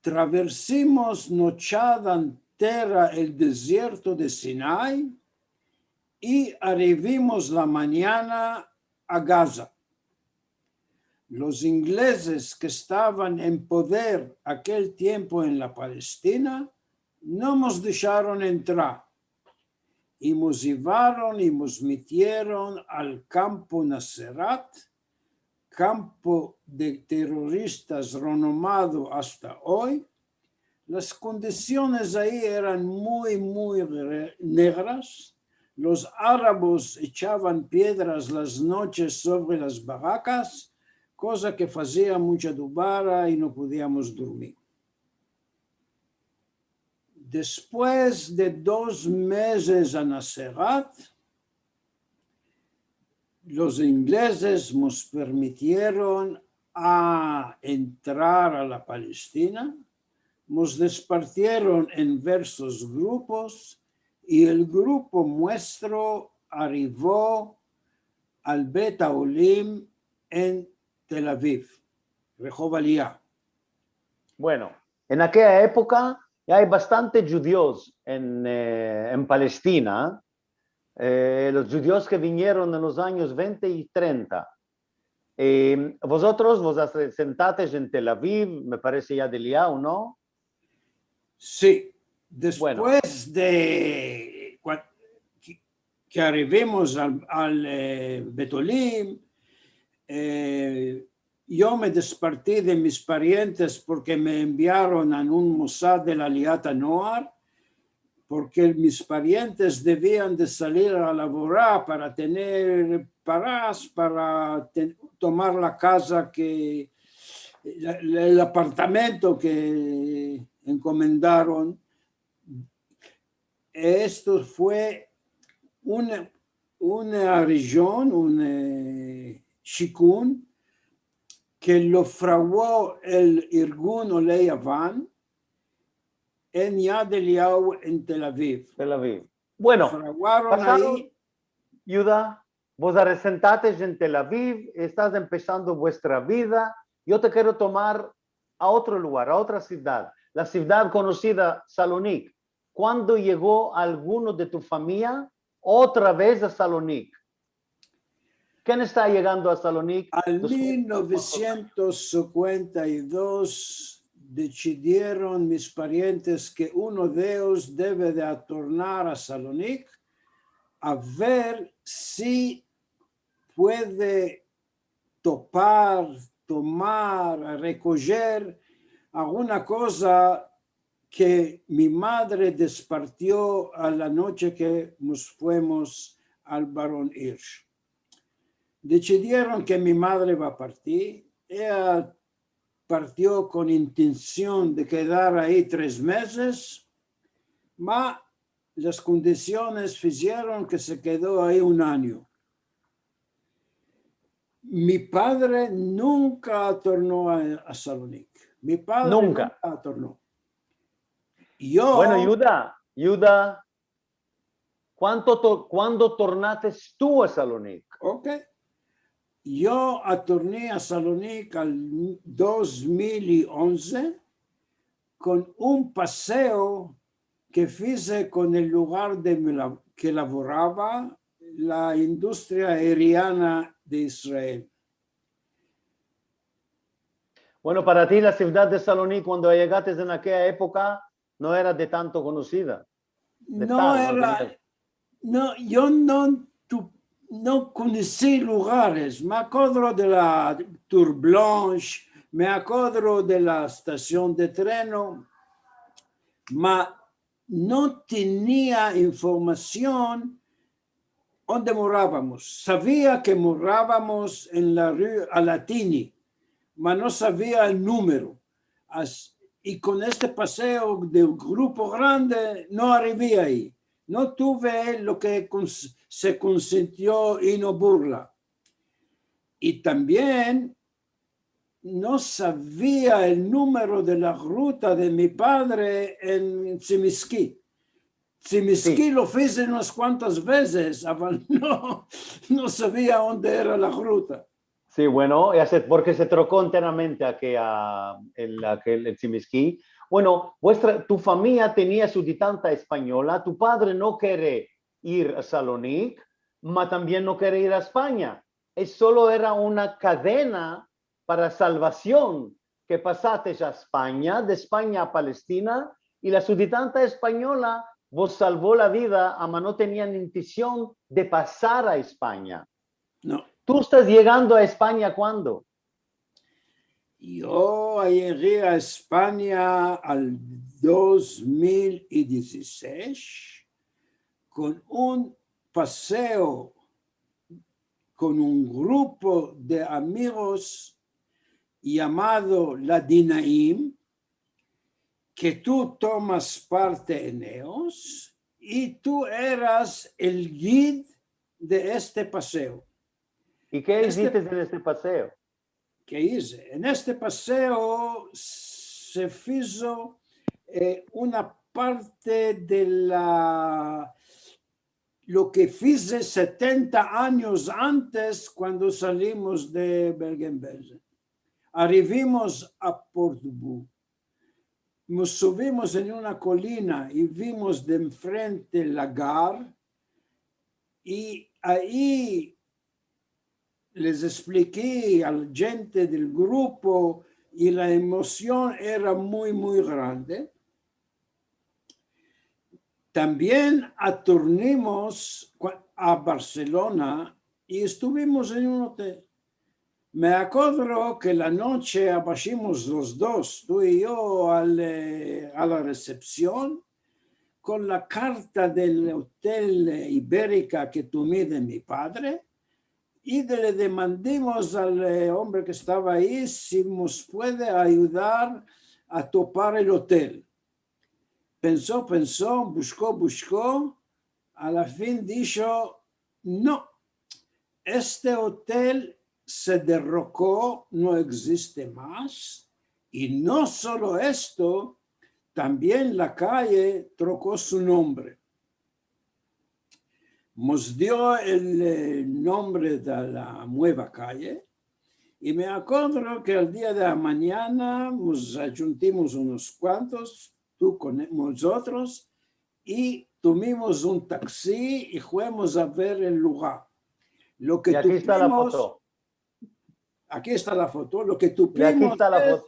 traversimos nochada entera el dezerto de Sinai i arivimos la manyana a Gaza. Los inglezes ke estavan en poder akel tiempo en la Palestina no mos desharon entrar. I mos ivaron i mos metieron al kampo Naserat, kampo de teroristas renomado asta oy. Las kondisiones ayi eran muy, muy re-, negras. Los arabos echavan piedras las noches sovre las barakas, koza ke fazia muncha dubara i no podiamos durmir. Despues de dos mezes a Naserat, los inglezes mos permitieron a entrar a la Palestina, mos despartieron en versos grupos i el grupo muestro arivo al Bet Aolim en Tel Aviv, Rehov Aliyah. Bueno, en akeya epoka ya ay bastante djudios en, eh, en Palestina, eh, los djudios ke vinieron en los anyos vente i trenta. Eh, vozotros vos asentates en Tel Aviv, me parese ya de Eliyahu, no? Si, despues de kua-, ke, ke arivimos al, al, eh, Bet Aolim, eh, yo me desparti de mis parientes porke me enviaron a un mosad de la Aliyat Noar, porke mis parientes devian de salir a lavorar para tener paras, para te-, tomar la kaza ke, la, la, el apartamento ke enkomendaron. Esto fue una, una rejion, un, eh, shikun ke lo fraguo el Irgun Olei Avan en Yad Eliyahu en Tel Aviv. Tel Aviv. Bueno, fraguaron ayi. Yuda, vos asentates en Tel Aviv, estas empesando vuestra vida. Yo te kero tomar a otro lugar, a otra sivdad, la sivdad konosida Salonik. Kuando yego alguno de tu famiya otra vez a Salonik? Ken esta yegando a Salonik? Al mil novesientos sinkuenta i dos desidieron mis parientes ke uno de eyos deve de atornar a Salonik a ver si puede topar, tomar, rekojer alguna koza ke mi madre despartio a la noche ke mos fuimos al Baron Hirsch. Desidieron ke mi madre va a partir. Eya partio kon intension de kedar ayi tres mezes, ma las kondisiones fizieron ke se kedo ayi un anyo. Mi padre nunka torno a, a Salonik. Mi padre nunka torno. Yo... Bueno, Yuda, Yuda, Kuando to-, kuando tornates tu a Salonik? Ok. Yo atorni a Salonik al dos mil i onze kon un paseo ke fize kon el lugar de mi la-, ke lavorava la industria aeriana de Israel. Bueno, para ti la sivdad de Salonik, kuando yegates en akeya epoka, no era de tanto konosida. De No tal, no era, tenyas. No, yo no, tu-, no konosi lugares. Me akodro de la Tour Blanche, me akodro de la estasion de treno, ma no tenia informasion onde moravamos. Savia ke moravamos en la rue Alatini, ma no savia el numero. As-, i kon este paseo de un grupo grande no arivi ayi. No tuve lo ke kons-, se konsintio Ino Burla. I tambien no savia el numero de la gruta de mi padre en Tsimiski. Tsimiski lo fize unas kuantas vezes, aval no, no savia onde era la gruta. Si, bueno, ya se, porke se troko enteramente akeya, el, akel, el Tsimiski. Bueno, vuestra, tu famiya tenia su di tanta espanyola, tu padre no kere ir a Salonik, ma tambien no kere ir a Espanya. Es solo era una kadena para salvasion, ke pasates a Espanya, de Espanya a Palestina, i la suditanta espanyola vos salvo la vida, ama no tenian intension de pasar a Espanya. No. Tu estas yegando a Espanya kuando? Yo yegi a Espanya al dos mil i dizisesh kon un paseo kon un grupo de amigos yamado Ladinaim, ke tu tomas parte en eyos, i tu eras el gid de este paseo. I ke Este izites en este paseo? Ke ize? En este paseo se fizo, eh, una parte de la, lo ke fize setenta anyos antes, kuando salimos de Bergen-Belsen. Arivimos a Portbou. Nos suvimos en una kolina i vimos de enfrente la gar, i ayi les espliki al djente del grupo, i la emosion era muy, muy grande. Tambien atornimos kua-, a Barselona i estuvimos en un otel. Me akodro ke la noche abashimos los dos, tu i yo, al, eh, a la resepsion kon la karta del Otel Iberika ke tomi de mi padre, i de, le demandimos al, eh, ombre ke estava ayi si mos puede ayudar a topar el otel. Penso, penso, bushko, bushko, a la fin disho: "No, este otel se derroko, no egziste mas, i no solo esto, tambien la kaye troko su nombre." Mos dio el, eh, nombre de la mueva kaye, i me akodro ke al dia de la manyana mos adjuntimos unos kuantos, tu kon e-, mozotros, i tomimos un taksi i fuimos a ver el lugar. Lo ke tupimos, aki esta la foto. Aki esta la foto. Lo ke tupimos es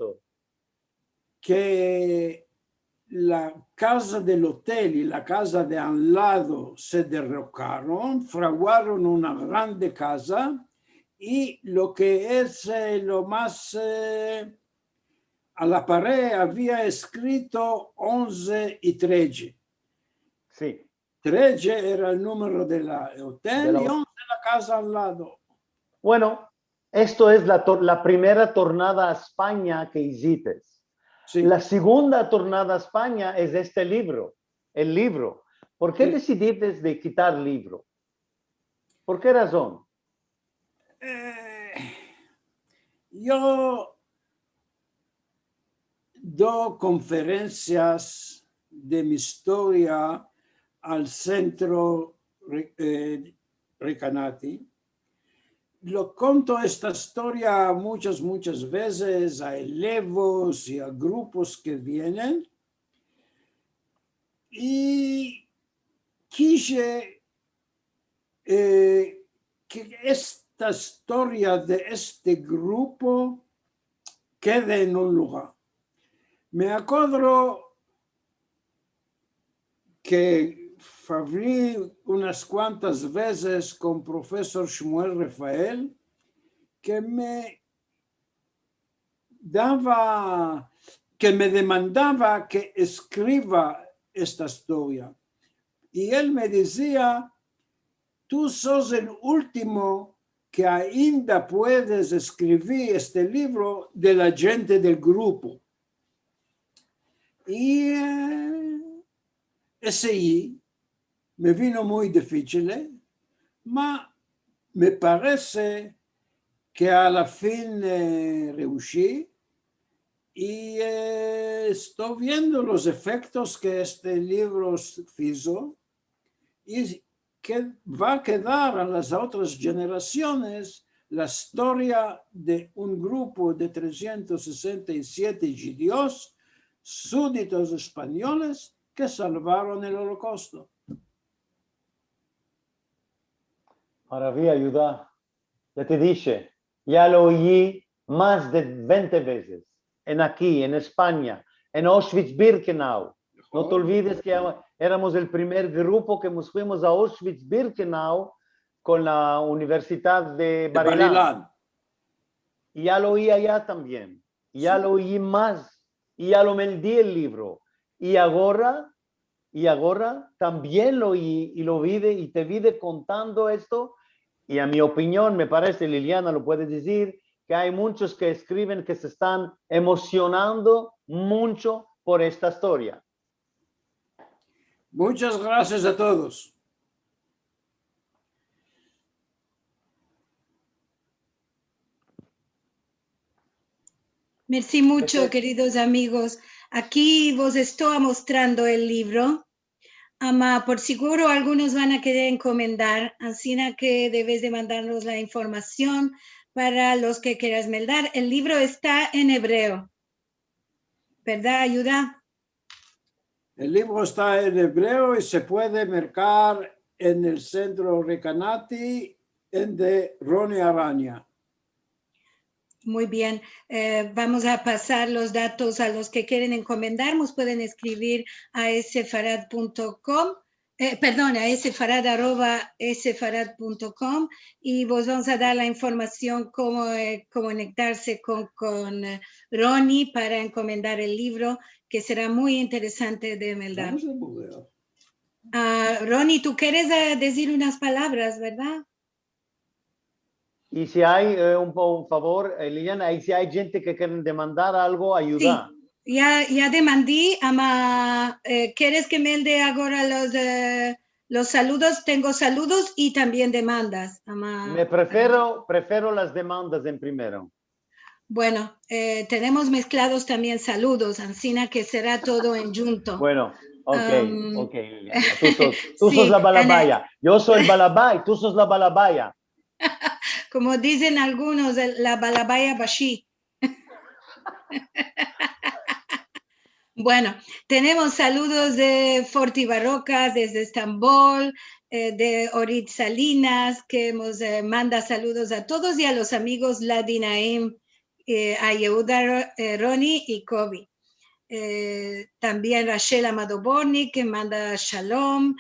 ke la kaza del otel i la kaza de al lado se derrokaron, fraguaron una grande kaza, i lo ke es, eh, lo mas, eh, a la pared avia eskrito onze i tredje. Si. Tredje era el numero de la otel i onze la kaza al lado. Bueno, esto es la tor-, la primera tornada a Espanya ke izites. Si. La segunda tornada a Espanya es este livro, el livro. Por ke desidites de kitar livro? Por ke razon? Eh, yo do konferensias de mi istoria al sentro Re-, eh, Recanati, lo konto esta istoria munchas, munchas vezes a elevos i a grupos ke vienen, i kishe, eh, ke esta istoria de este grupo kede en un lugar. Me akodro ke favli unas kuantas vezes kon profesor Shmuel Refael, ke me dava, ke me demandava ke eskriva esta istoria. I el me dizia: "Tu sos el ultimo ke ainda puedes eskrivir este livro de la djente del grupo." I, eh, ese i me vino muy difichil, eh, ma me parese ke a la fin, eh, reushi, i, eh, esto viendo los efektos ke este livro s-, fizo, i ke va a kedar a las otras jenerasiones la istoria de un grupo de tresientos sesenta i siete djudios suditos espanyoles ke salvaron el Olokausto. Maraviya, Yuda. Ya te dishe, ya lo oyi mas de vente vezes. En aki, en Espanya, en Auschwitz-Birkenau. No te olvides ke eramos el primer grupo ke mos fuimos a Auschwitz-Birkenau kon la Universidad de Bar Ilan. I ya lo oyi aya tambien. I ya lo oyi mas. I ya lo meldi el livro. I agora, i agora tambien lo oyi, i lo vide, i te vide kontando esto. I a mi opinion, me parese, Liliana lo puede dizir, ke ay munchos ke eskriven ke se estan emosionando muncho por esta istoria. Munchas grasias a todos. Mersi muncho, keridos amigos. Aki vos esto amostrando el livro. Ama, por siguro, algunos van a kerer enkomendar, ansina ke deves de mandarnos la informasion para los ke keras meldar. El livro esta en ebreo, verdad, Yuda? El livro esta en ebreo i se puede merkar en el Sentro Recanati, en de Roni Aranya. Muy bien. Eh, vamos a pasar los datos a los ke keren enkomendar. Mos pueden eskrivir a esefarad punto com, eh, perdon, a esefarad arroba esefarad punto com, i vos vamos a dar la informasion komo, eh, komunikase kon, kon, eh, Roni para enkomendar el livro, ke sera muy interesante de meldar. Vamos a volver. Ah, Roni, tu keres, eh, dizir unas palavras, verdad? I si ay, eh, un, un favor, eh, Liliana, i si ay djente ke keren demandar algo, ayuda. Si, ya, ya demandi, ama, eh, keres ke melde agora los, eh, los saludos? Tengo saludos i tambien demandas, ama. Me prefero, prefero las demandas en primero. Bueno, eh, tenemos mesklados tambien saludos, ansina ke sera todo endjunto. Bueno, ok, ok, Liliana. Tu sos, tu sos la balabaya. Yo so el balabay, tu sos la balabaya. Komo dizen algunos, el, la balabaya bashi. Bueno, tenemos saludos de Forti Barroca, desde Estambol, eh, de Orit Salinas, ke mos, eh, manda saludos a todos i a los amigos Ladinaim, eh, a Yehuda, Ro-, eh, Roni i Kobi. Eh, tambien Rachel Amado Borni, ke manda shalom,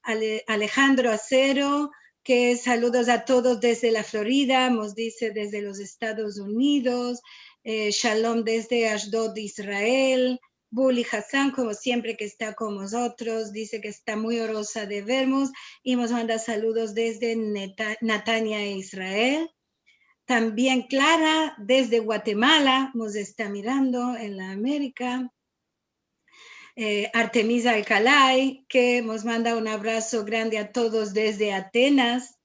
Ale-, Alejandro Acero, ke saludos a todos desde la Florida, mos dize desde los Estados Unidos, eh, shalom desde Ashdod, Israel, Buli Hassan, komo siempre ke esta kon mozotros, dize ke esta muy orosa de vermos, i mos manda saludos desde Neta-, Netanya, Israel. Tambien Clara, desde Guatemala, mos esta mirando en la Amerika. Eh, Artemisa Alcalay, ke mos manda un abraso grande a todos desde Atenas.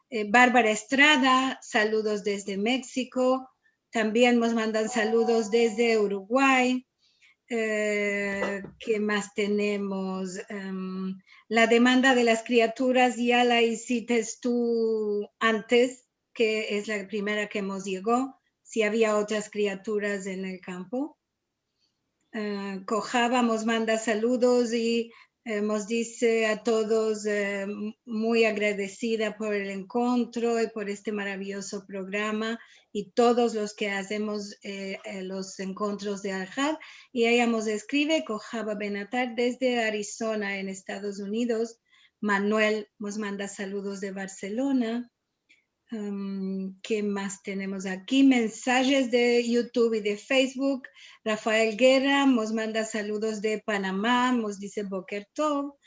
Eh, Barbara Estrada, saludos desde Meksiko. Tambien mos mandan saludos desde Uruguay. Eh, ke mas tenemos? Em, la demanda de las kriaturas ya la izites tu antes, ke es la primera ke mos yego, si avia otras kriaturas en el kampo. Eh, Kojava mos manda saludos i, eh, mos dize a todos, eh, muy agradesida por el enkontro i por este maraviozo programa i todos los ke azemos, eh, eh, los enkontros de Alhad. I eya mos eskrive, Kojava Benatar, desde Arizona, en Estados Unidos. Manuel mos manda saludos de Barselona. Em, ke mas tenemos aki? Mensajes de YouTube i de Facebook. Rafael Guerra mos manda saludos de Panama, mos dize Boker Tov.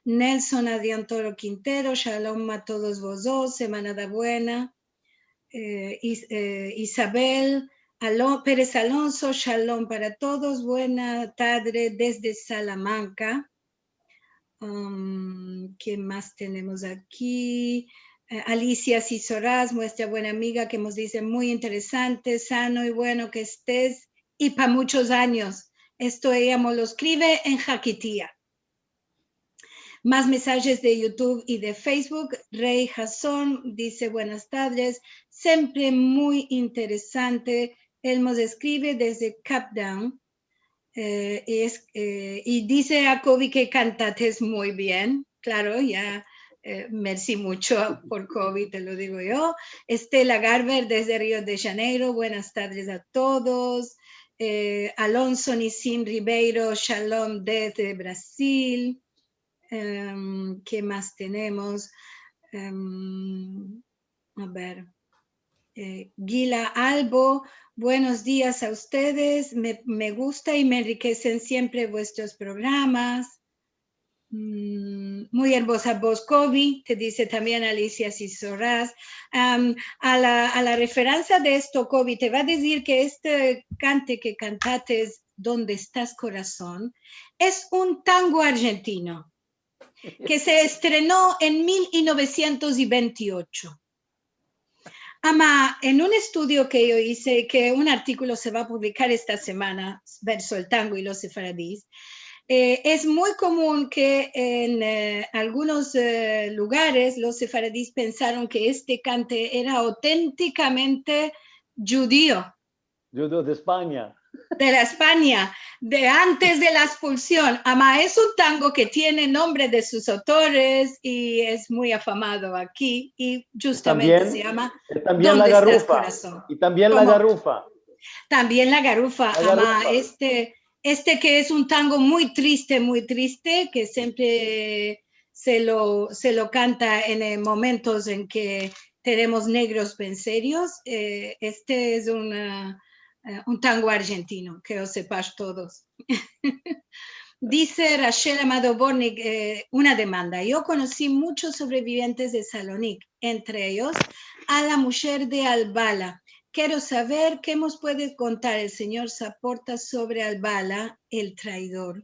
Nelson Adrián Toro Quintero, shalom a todos vozos, semanada buena. Eh, Is-, eh, Isabel Alo-, Pérez Alonso, shalom para todos, buena tadre desde Salamanka. Um, ke mas tenemos aki? Eh, Alicia Sisoraz, muestra buena amiga, ke mos dize, muy interesante, sano i bueno ke estes, i pa muchos anyos. Esto eya mos lo eskrive en hakitia. Mas mensajes de YouTube i de Facebook. Rey Jason dize, buenas tadres, siempre muy interesante. El mos eskrive desde Cape Town. Eh, i es, eh, i dize a Kovi ke kantates muy bien. Klaro, ya, eh, mersi mucho por Kovi, te lo digo yo. Estela Garber desde Rio de Janeiro, buenas tadres a todos. Eh, Alonso Nisim Ribeiro, shalom desde Brasil. Em, ke mas tenemos? Em, a ver. Eh, Gila Albo, buenos dias a ustedes. Me, me gusta i me enrikesen siempre vuestros programas. Mm, muy ermoza voz, Kovi, te dize tambien Alicia Sisoraz. Am, a la, a la referensia de esto, Kovi, te va a dizir ke este kante ke kantates, Donde estás, corazón, es un tango arjentino ke se estreno en mil novesientos i ventiocho. Ama, en un estudio ke yo ize, ke un artikulo se va a publikar esta semana, verso el tango i los sefaradis, eh, es muy komun ke en, eh, algunos, eh, lugares los sefaradis pensaron ke este kante era autentikamente djudio. Djudio de Espanya. De la Espanya, de antes de la ekspulsion. Ama es un tango ke tiene nombre de sus autores i es muy afamado aki i justamente se yama Donde estás, corazón. I tambien la garufa. Tambien la garufa. Ama este, este ke es un tango muy triste, muy triste, ke siempre se lo, se lo kanta en, eh, momentos en ke tenemos negros penserios. Eh, este es un, eh, eh, un tango arjentino, ke lo sepash todos. Dize Rachel Amado Bornik, eh, una demanda. Yo konosi muchos sobrevivientes de Salonik, entre eyos a la musher de Albala. Kero saver ke mos puede kontar el senyor Saporta sovre Albala, el traidor.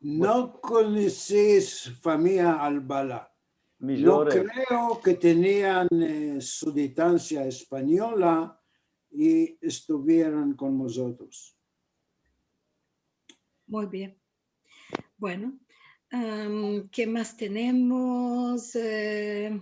No konosi famiya Albala. No kreo ke tenian, eh, siudadansia espanyola i estuvieran kon mozotros. Muy bien. Bueno, am, ke mas tenemos? Eh,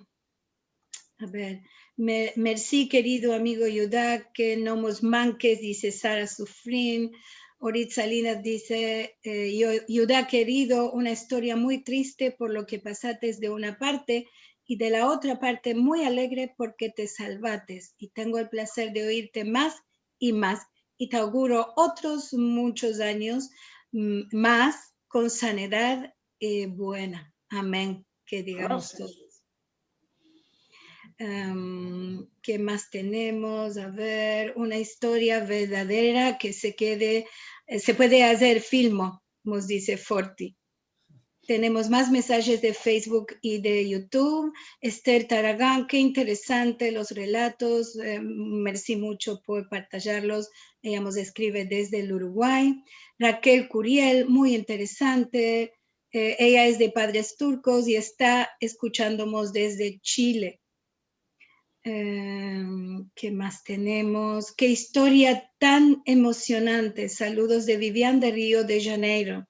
A ver, me-, mersi, kerido amigo Yuda, ke no mos mankes, dize Sara Sufrin. Orit Salinas dize, eh, yo-, Yuda kerido, una istoria muy triste por lo ke pasates de una parte, i de la otra parte muy alegre porke te salvates, i tengo el plazer de oirte mas i mas, i te auguro otros muchos anyos, mm, mas kon sanedad, eh, buena. Amen. Ke digamos todos. Em, ke mas tenemos? A ver, una istoria verdadera ke se kede, eh, se puede azer filmo, mos dize Forti. Tenemos mas mensajes de Facebook i de YouTube. Esther Taragan, ke interesante los relatos, eh, mersi mucho por partajarlos. Eya mos eskrive desde el Uruguay. Rakel Curiel, muy interesante. Eh, eya es de padres turkos i esta eskuchandomos desde Chile. Em, ke mas tenemos? Ke istoria tan emosionante. Saludos de Vivian de Rio de Janeiro.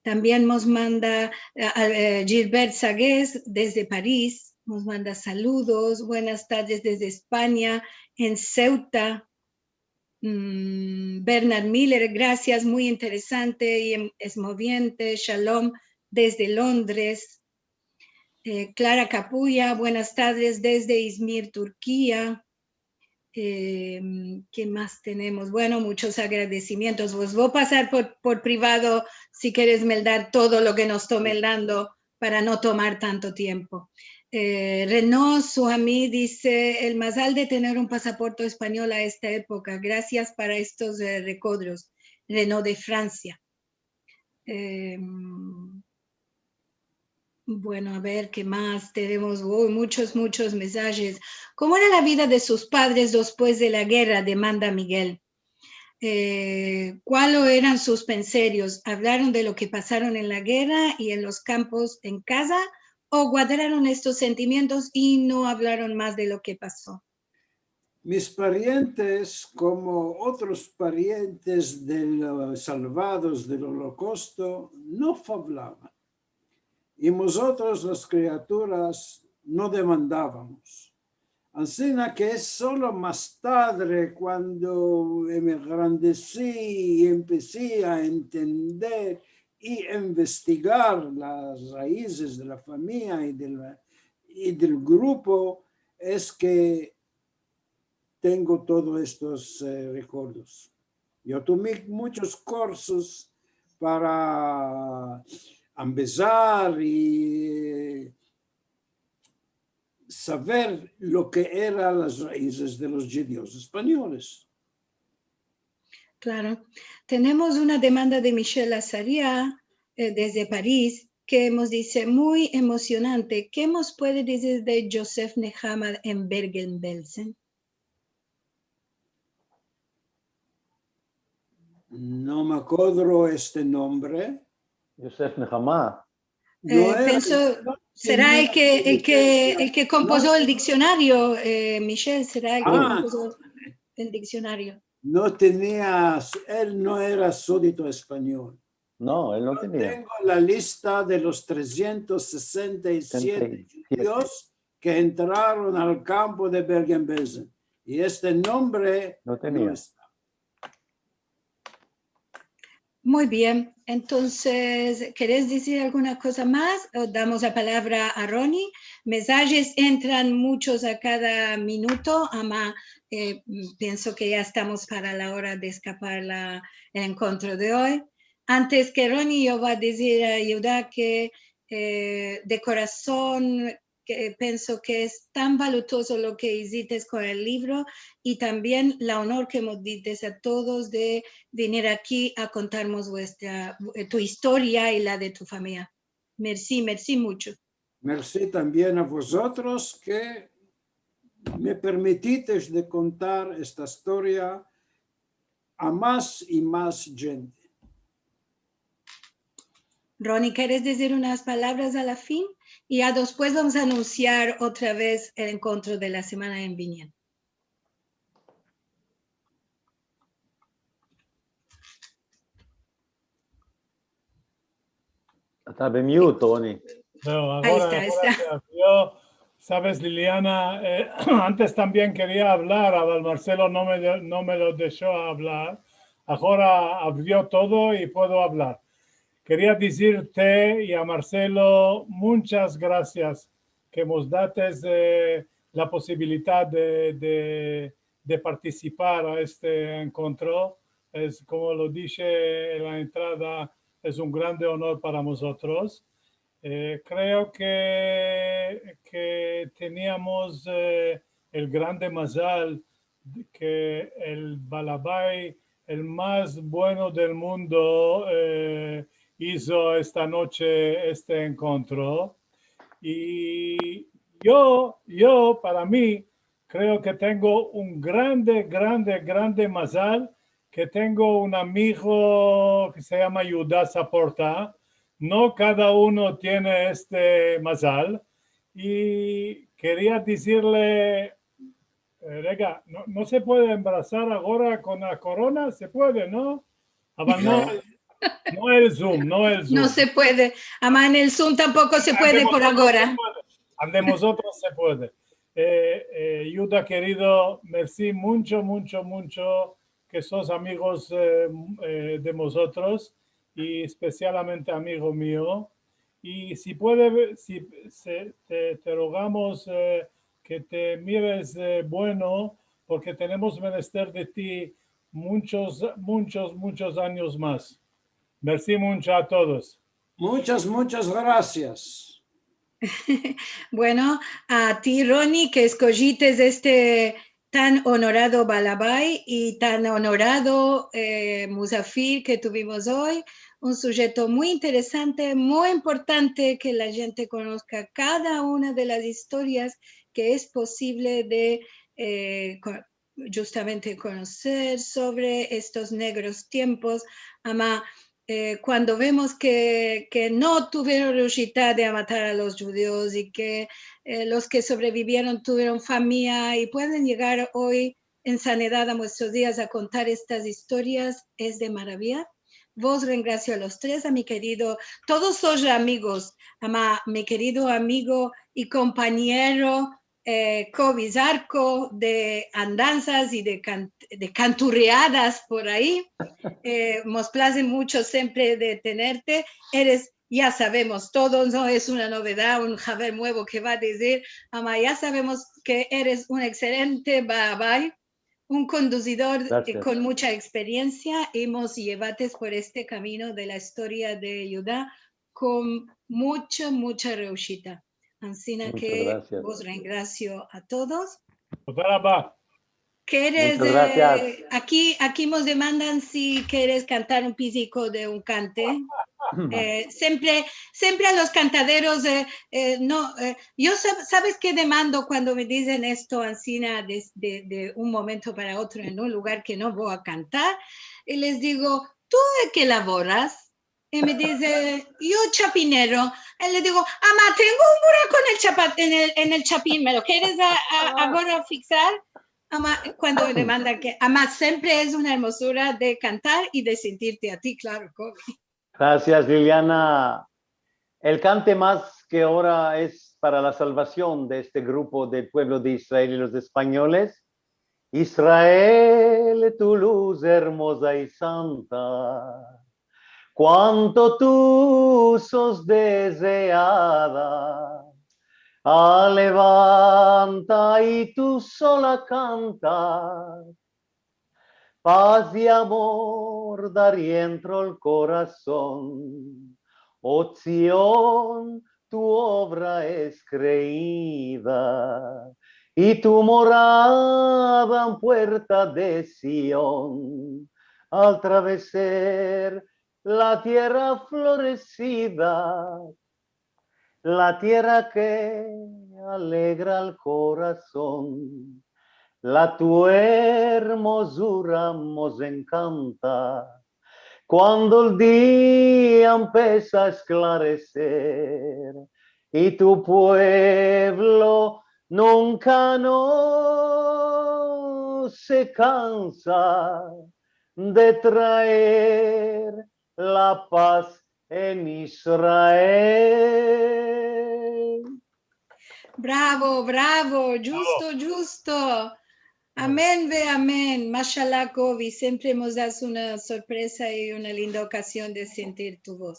Tambien mos manda, eh, eh, Gilbert Sagues desde Paris, mos manda saludos. Buenas tardes desde Espanya, en Ceuta. Mm, Bernard Miller, grasias, muy interesante i em-, esmoviente. Shalom desde Londres. Eh, Clara Capuya, buenas tardes desde Izmir, Turkia. Em, ke mas tenemos? Bueno, muchos agradesimientos. Vos vo pasar por, por privado si keres meldar todo lo ke mos esto meldando para no tomar tanto tiempo. Eh, Renaud Suami dize: "El mazal de tener un pasaporte espanyol a esta epoka. Grasias para estos, eh, rekodros." Renaud de Fransia. Em, bueno, a ver, ke mas tenemos? Uy, muchos, muchos mesajes. "Komo era la vida de sus padres despues de la gerra?", demanda Miguel. Eh, "Kualo eran sus penserios? Avlaron de lo ke pasaron en la gerra i en los kampos en kaza, o guardaron estos sentimientos i no avlaron mas de lo ke paso?" Mis parientes, komo otros parientes de los salvados del Olokosto, no favlavan. I mozotros, las kriaturas, no demandavamos. Ansina ke es solo mas tadre, kuando me engrandesi i empesi a entender i investigar las raizes de la famiya i de la, i del grupo, es ke tengo todos estos, eh, rekordos. Yo tomi muchos kursos para ambezar i, eh, saver lo ke eran las raizes de los djudios espanyoles. Klaro. Tenemos una demanda de Michel Azaria, eh, desde Paris, ke mos dize: "Muy emosionante. Ke mos puede dizir de Josef Nehama en Bergen-Belsen?" No me akodro este nombre. Josef Nehama. No, eh, era, penso, no, sera el ke, el ke, el ke kompozo el diksionario, eh, Michel, sera el ke kompozo el diksionario. No tenia, el no era sudito espanyol. No, el no tenia. Yo tengo la lista de los tresientos sesenta i siete djudios ke entraron al kampo de Bergen-Belsen. I este nombre no tenia. No esta. Muy bien. Entonses, keres dizir alguna koza mas? O damos la palavra a Roni. Mesajes entran muchos a kada minuto, ama, eh, penso ke ya estamos para la ora de eskapar la, el enkontro de oy. Antes ke Roni, yo vo a dizir a Yehuda ke, eh, de korason, ke penso ke es tan valutozo lo ke izites kon el livro i tambien la onor ke mos dites a todos de venir aki a kontarmos vuestra, eh, tu istoria i la de tu famiya. Mersi, mersi mucho. Mersi tambien a vozotros ke me permitites de kontar esta istoria a mas i mas djente. Roni, keres dizir unas palavras a la fin? I ya despues vamos a anunsiar otra vez el enkontro de la semana en viniendo. Esta be mute, Roni. No, agora, agora se avrio. Saves, Liliana, eh, antes tambien keria avlar, aval Marcelo no me, no me lo desho avlar. Agora avrio todo i puedo avlar. Keria dizirte i a Marcelo munchas grasias ke mos dates, eh, la posibilidad de, de, de partisipar a este enkontro. Es, komo lo dishe en la entrada, es un grande onor para mozotros. Eh, kreo ke, ke teniamos, eh, el grande mazal ke el balabay, el mas bueno del mundo, eh, izo esta noche este enkontro. I yo, yo, para mi, kreo ke tengo un grande, grande, grande mazal, ke tengo un amigo ke se yama Yehuda Saporta. No kada uno tiene este mazal. I keria dizirle, eh, Rega, no, no se puede embrazar agora kon la korona? Se puede, no? Ama no, no el Zoom, no el Zoom. No se puede. Ama en el Zoom tampoko se puede por agora. Ande mozotros se puede. Eh, eh, Yuda kerido, mersi muncho, muncho, muncho ke sos amigos, eh, eh, de mozotros, i espesialmente amigo mio. I si puede, si se, te, te rogamos, eh, ke te mires, eh, bueno, porke tenemos menester de ti munchos, munchos, munchos anyos mas. Mersi muncho a todos. Munchas, munchas grasias. Bueno, a ti, Roni, ke eskojites este tan onorado balabay i tan onorado, eh, muzafir ke tuvimos oy. Un sujeto muy interesante, muy importante ke la djente konoska kada una de las istorias ke es posivle de, eh, ko-, djustamente konoser sovre estos negros tiempos. Ama, eh, kuando vemos ke, ke no tuvieron reushita de matar a los djudios i ke, eh, los ke sobrevivieron tuvieron famiya i pueden yegar oy en sanedad a muestros dias a kontar estas istorias, es de maraviya. Vos rengrasio a los tres, a mi kerido, todos sos amigos, ama mi kerido amigo i kompanyero, eh, Kobi Zarko, de andanzas i de kan-, de kanturreadas por ayi. Eh, mos plaze muncho siempre de tenerte. Eres, ya savemos todos, no es una novedad, un haver muevo ke va a dizir, ama ya savemos ke eres un ekselente balabay, un konduzidor, eh, kon muncha eksperiensia, i mos yevates por este kamino de la istoria de Yuda kon muncha, muncha reushita. Ansina ke vos rengrasio a todos. Toda raba. Keres, eh, aki, aki mos demandan si keres kantar un piziko de un kante. Eh, siempre, siempre a los kantaderos, eh, eh, no, eh, yo sab-, sabes ke demando kuando me dizen esto, ansina, de, de, de un momento para otro en un lugar ke no vo a kantar? I les digo, tu de ke lavoras? I me dize, yo chapinero. I le digo, ama, tengo un burako en el chapa-, en el, en el chapin, me lo keres a, a, agora fiksar? Ama, kuando me demandan ke, ama, siempre es una ermozura de kantar i de sentirte a ti, klaro, Kobi. Grasias, Liliana. El kante mas ke ora es para la salvasion de este grupo del puevlo de Israel i los espanyoles. Israel, tu luz ermoza i santa, kuanto tu sos dezeada, alevanta i tu sola kanta. Paz i amor dar yentro el korason. O Tsion, tu ovra es kreida, i tu morada en puerta de Sion. Al traveser la tierra floresida, la tierra ke alegra el korason, la tu ermozura mos enkanta. Kuando el dia empesa a esklareser i tu puevlo nunka no se kansa de traer la paz en Israel. Bravo, bravo, djusto, djusto. Amen ve amen. Mashallah, Kobi, siempre mos das una sorpresa i una linda okazion de sentir tu voz.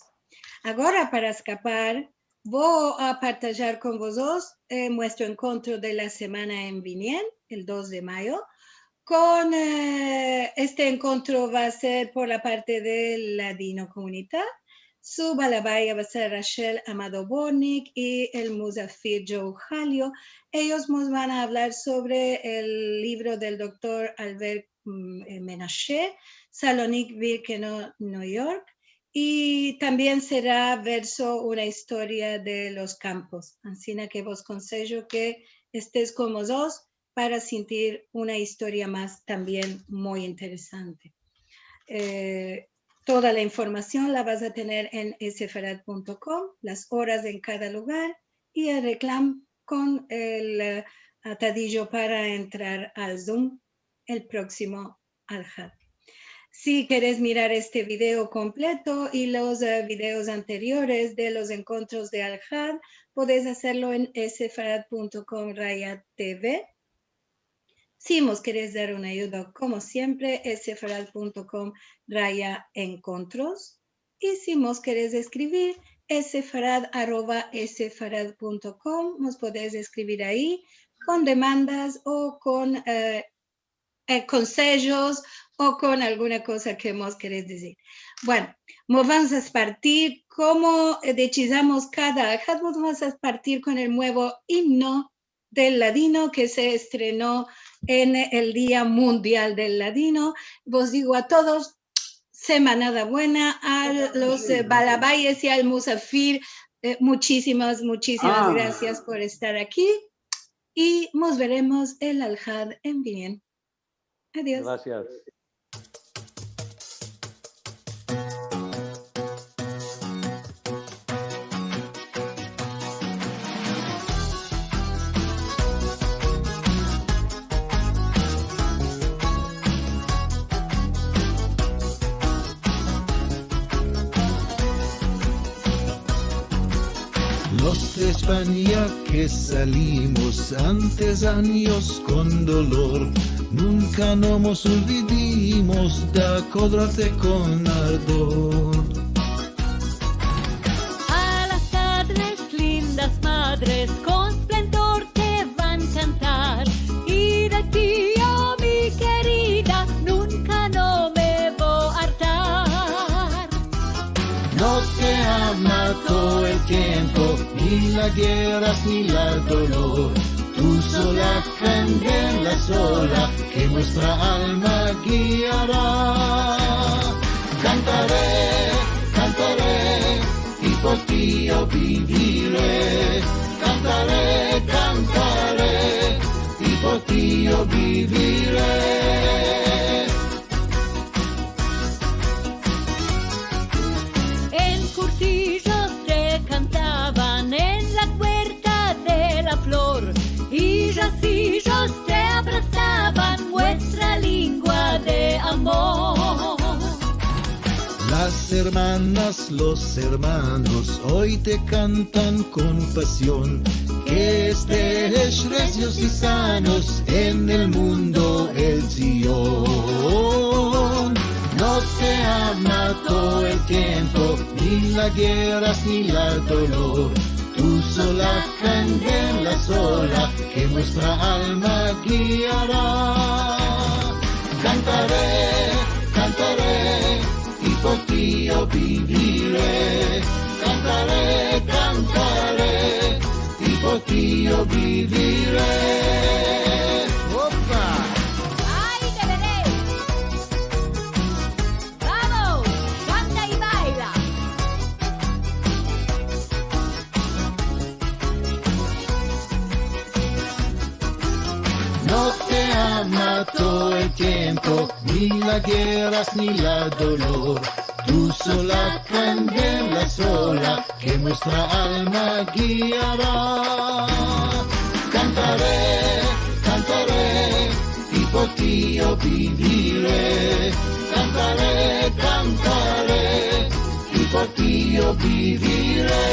Agora, para eskapar, vo a partajar kon vozotros, eh, muestro enkontro de la semana en vinien, el dos de mayo, kon, eh, este enkontro va a ser por la parte de Ladinokomunita. Su balabaya va a ser Rachel Amado Bortnick i el muzafir Joe Halio. Eyos mos van a avlar sovre el livro del doktor Albert, mm, eh, Menashe, Salonik, Birkenau, New York. I tambien sera verso una istoria de los kampos. Ansina ke vos konsejo ke estes kon mozotros para sentir una istoria mas tambien muy interesante. Eh, toda la informasion la vas a tener en sefarad punto com, las oras en kada lugar i el reklam kon el, eh, atadijo para entrar al Zoom el proksimo Alhad. Si keres mirar este video kompleto i los, eh, videos anteriores de los enkontros de Alhad, podes azerlo en sefarad punto com raya T V. Si mos keres dar una ayuda, komo siempre, sefarad punto com raya enkontros. I si mos keres eskrivir, sefarad arroba sefarad punto com, mos podes eskrivir ayi kon demandas o kon, eh, eh, konsejos o kon alguna koza ke mos keres dizir. Bueno, mos vamos a partir, komo, eh, dechizamos kada Alhad, mos vamos a partir kon el muevo imno del ladino ke se estreno en el Dia Mundial del Ladino. Vos digo a todos, semanada buena, a los, eh, balabayes i al musafir, eh, muchisimas, muchisimas grasias por estar aki i mos veremos el Alhad en binien. Adios. Grasias. Los de Espanya ke salimos antes anyos kon dolor, nunka no mos olvidimos de akodarte kon ardor. A las tardes lindas madres kon esplendor te van kantar, i de ti, o mi kerida, nunka no me vo a artar. No te ama todo el tiempo, ni la gerras ni la dolor. Tu sola kandela sola ke muestra alma giara. Kantare, kantare, i por ti yo bivire. Kantare, kantare, i por ti yo bivire. En kurtijos te kantavan, en la puerta de la flor, i rosijos te abrasavan, muestra lingua de amor. Las ermanas, los ermanos, oy te kantan kon pasion, ke estesh rezios i sanos en el mundo el Zion. No te ama todo el tiempo, ni la gerras ni la dolor. Tu sola kandela sola ke muestra alma giara. Kantare, kantare, i por ti yo bivire. Kantare, kantare, i por ti yo bivire. Opa! Ay, te veré. Vamos, kanta i baila. No te ama todo el tiempo, ni la gerras ni la dolor. Tu sola kandela sola ke muestra alma giara. Kantare, kantare, i por ti yo bivire. Kantare, kantare, i por ti yo bivire.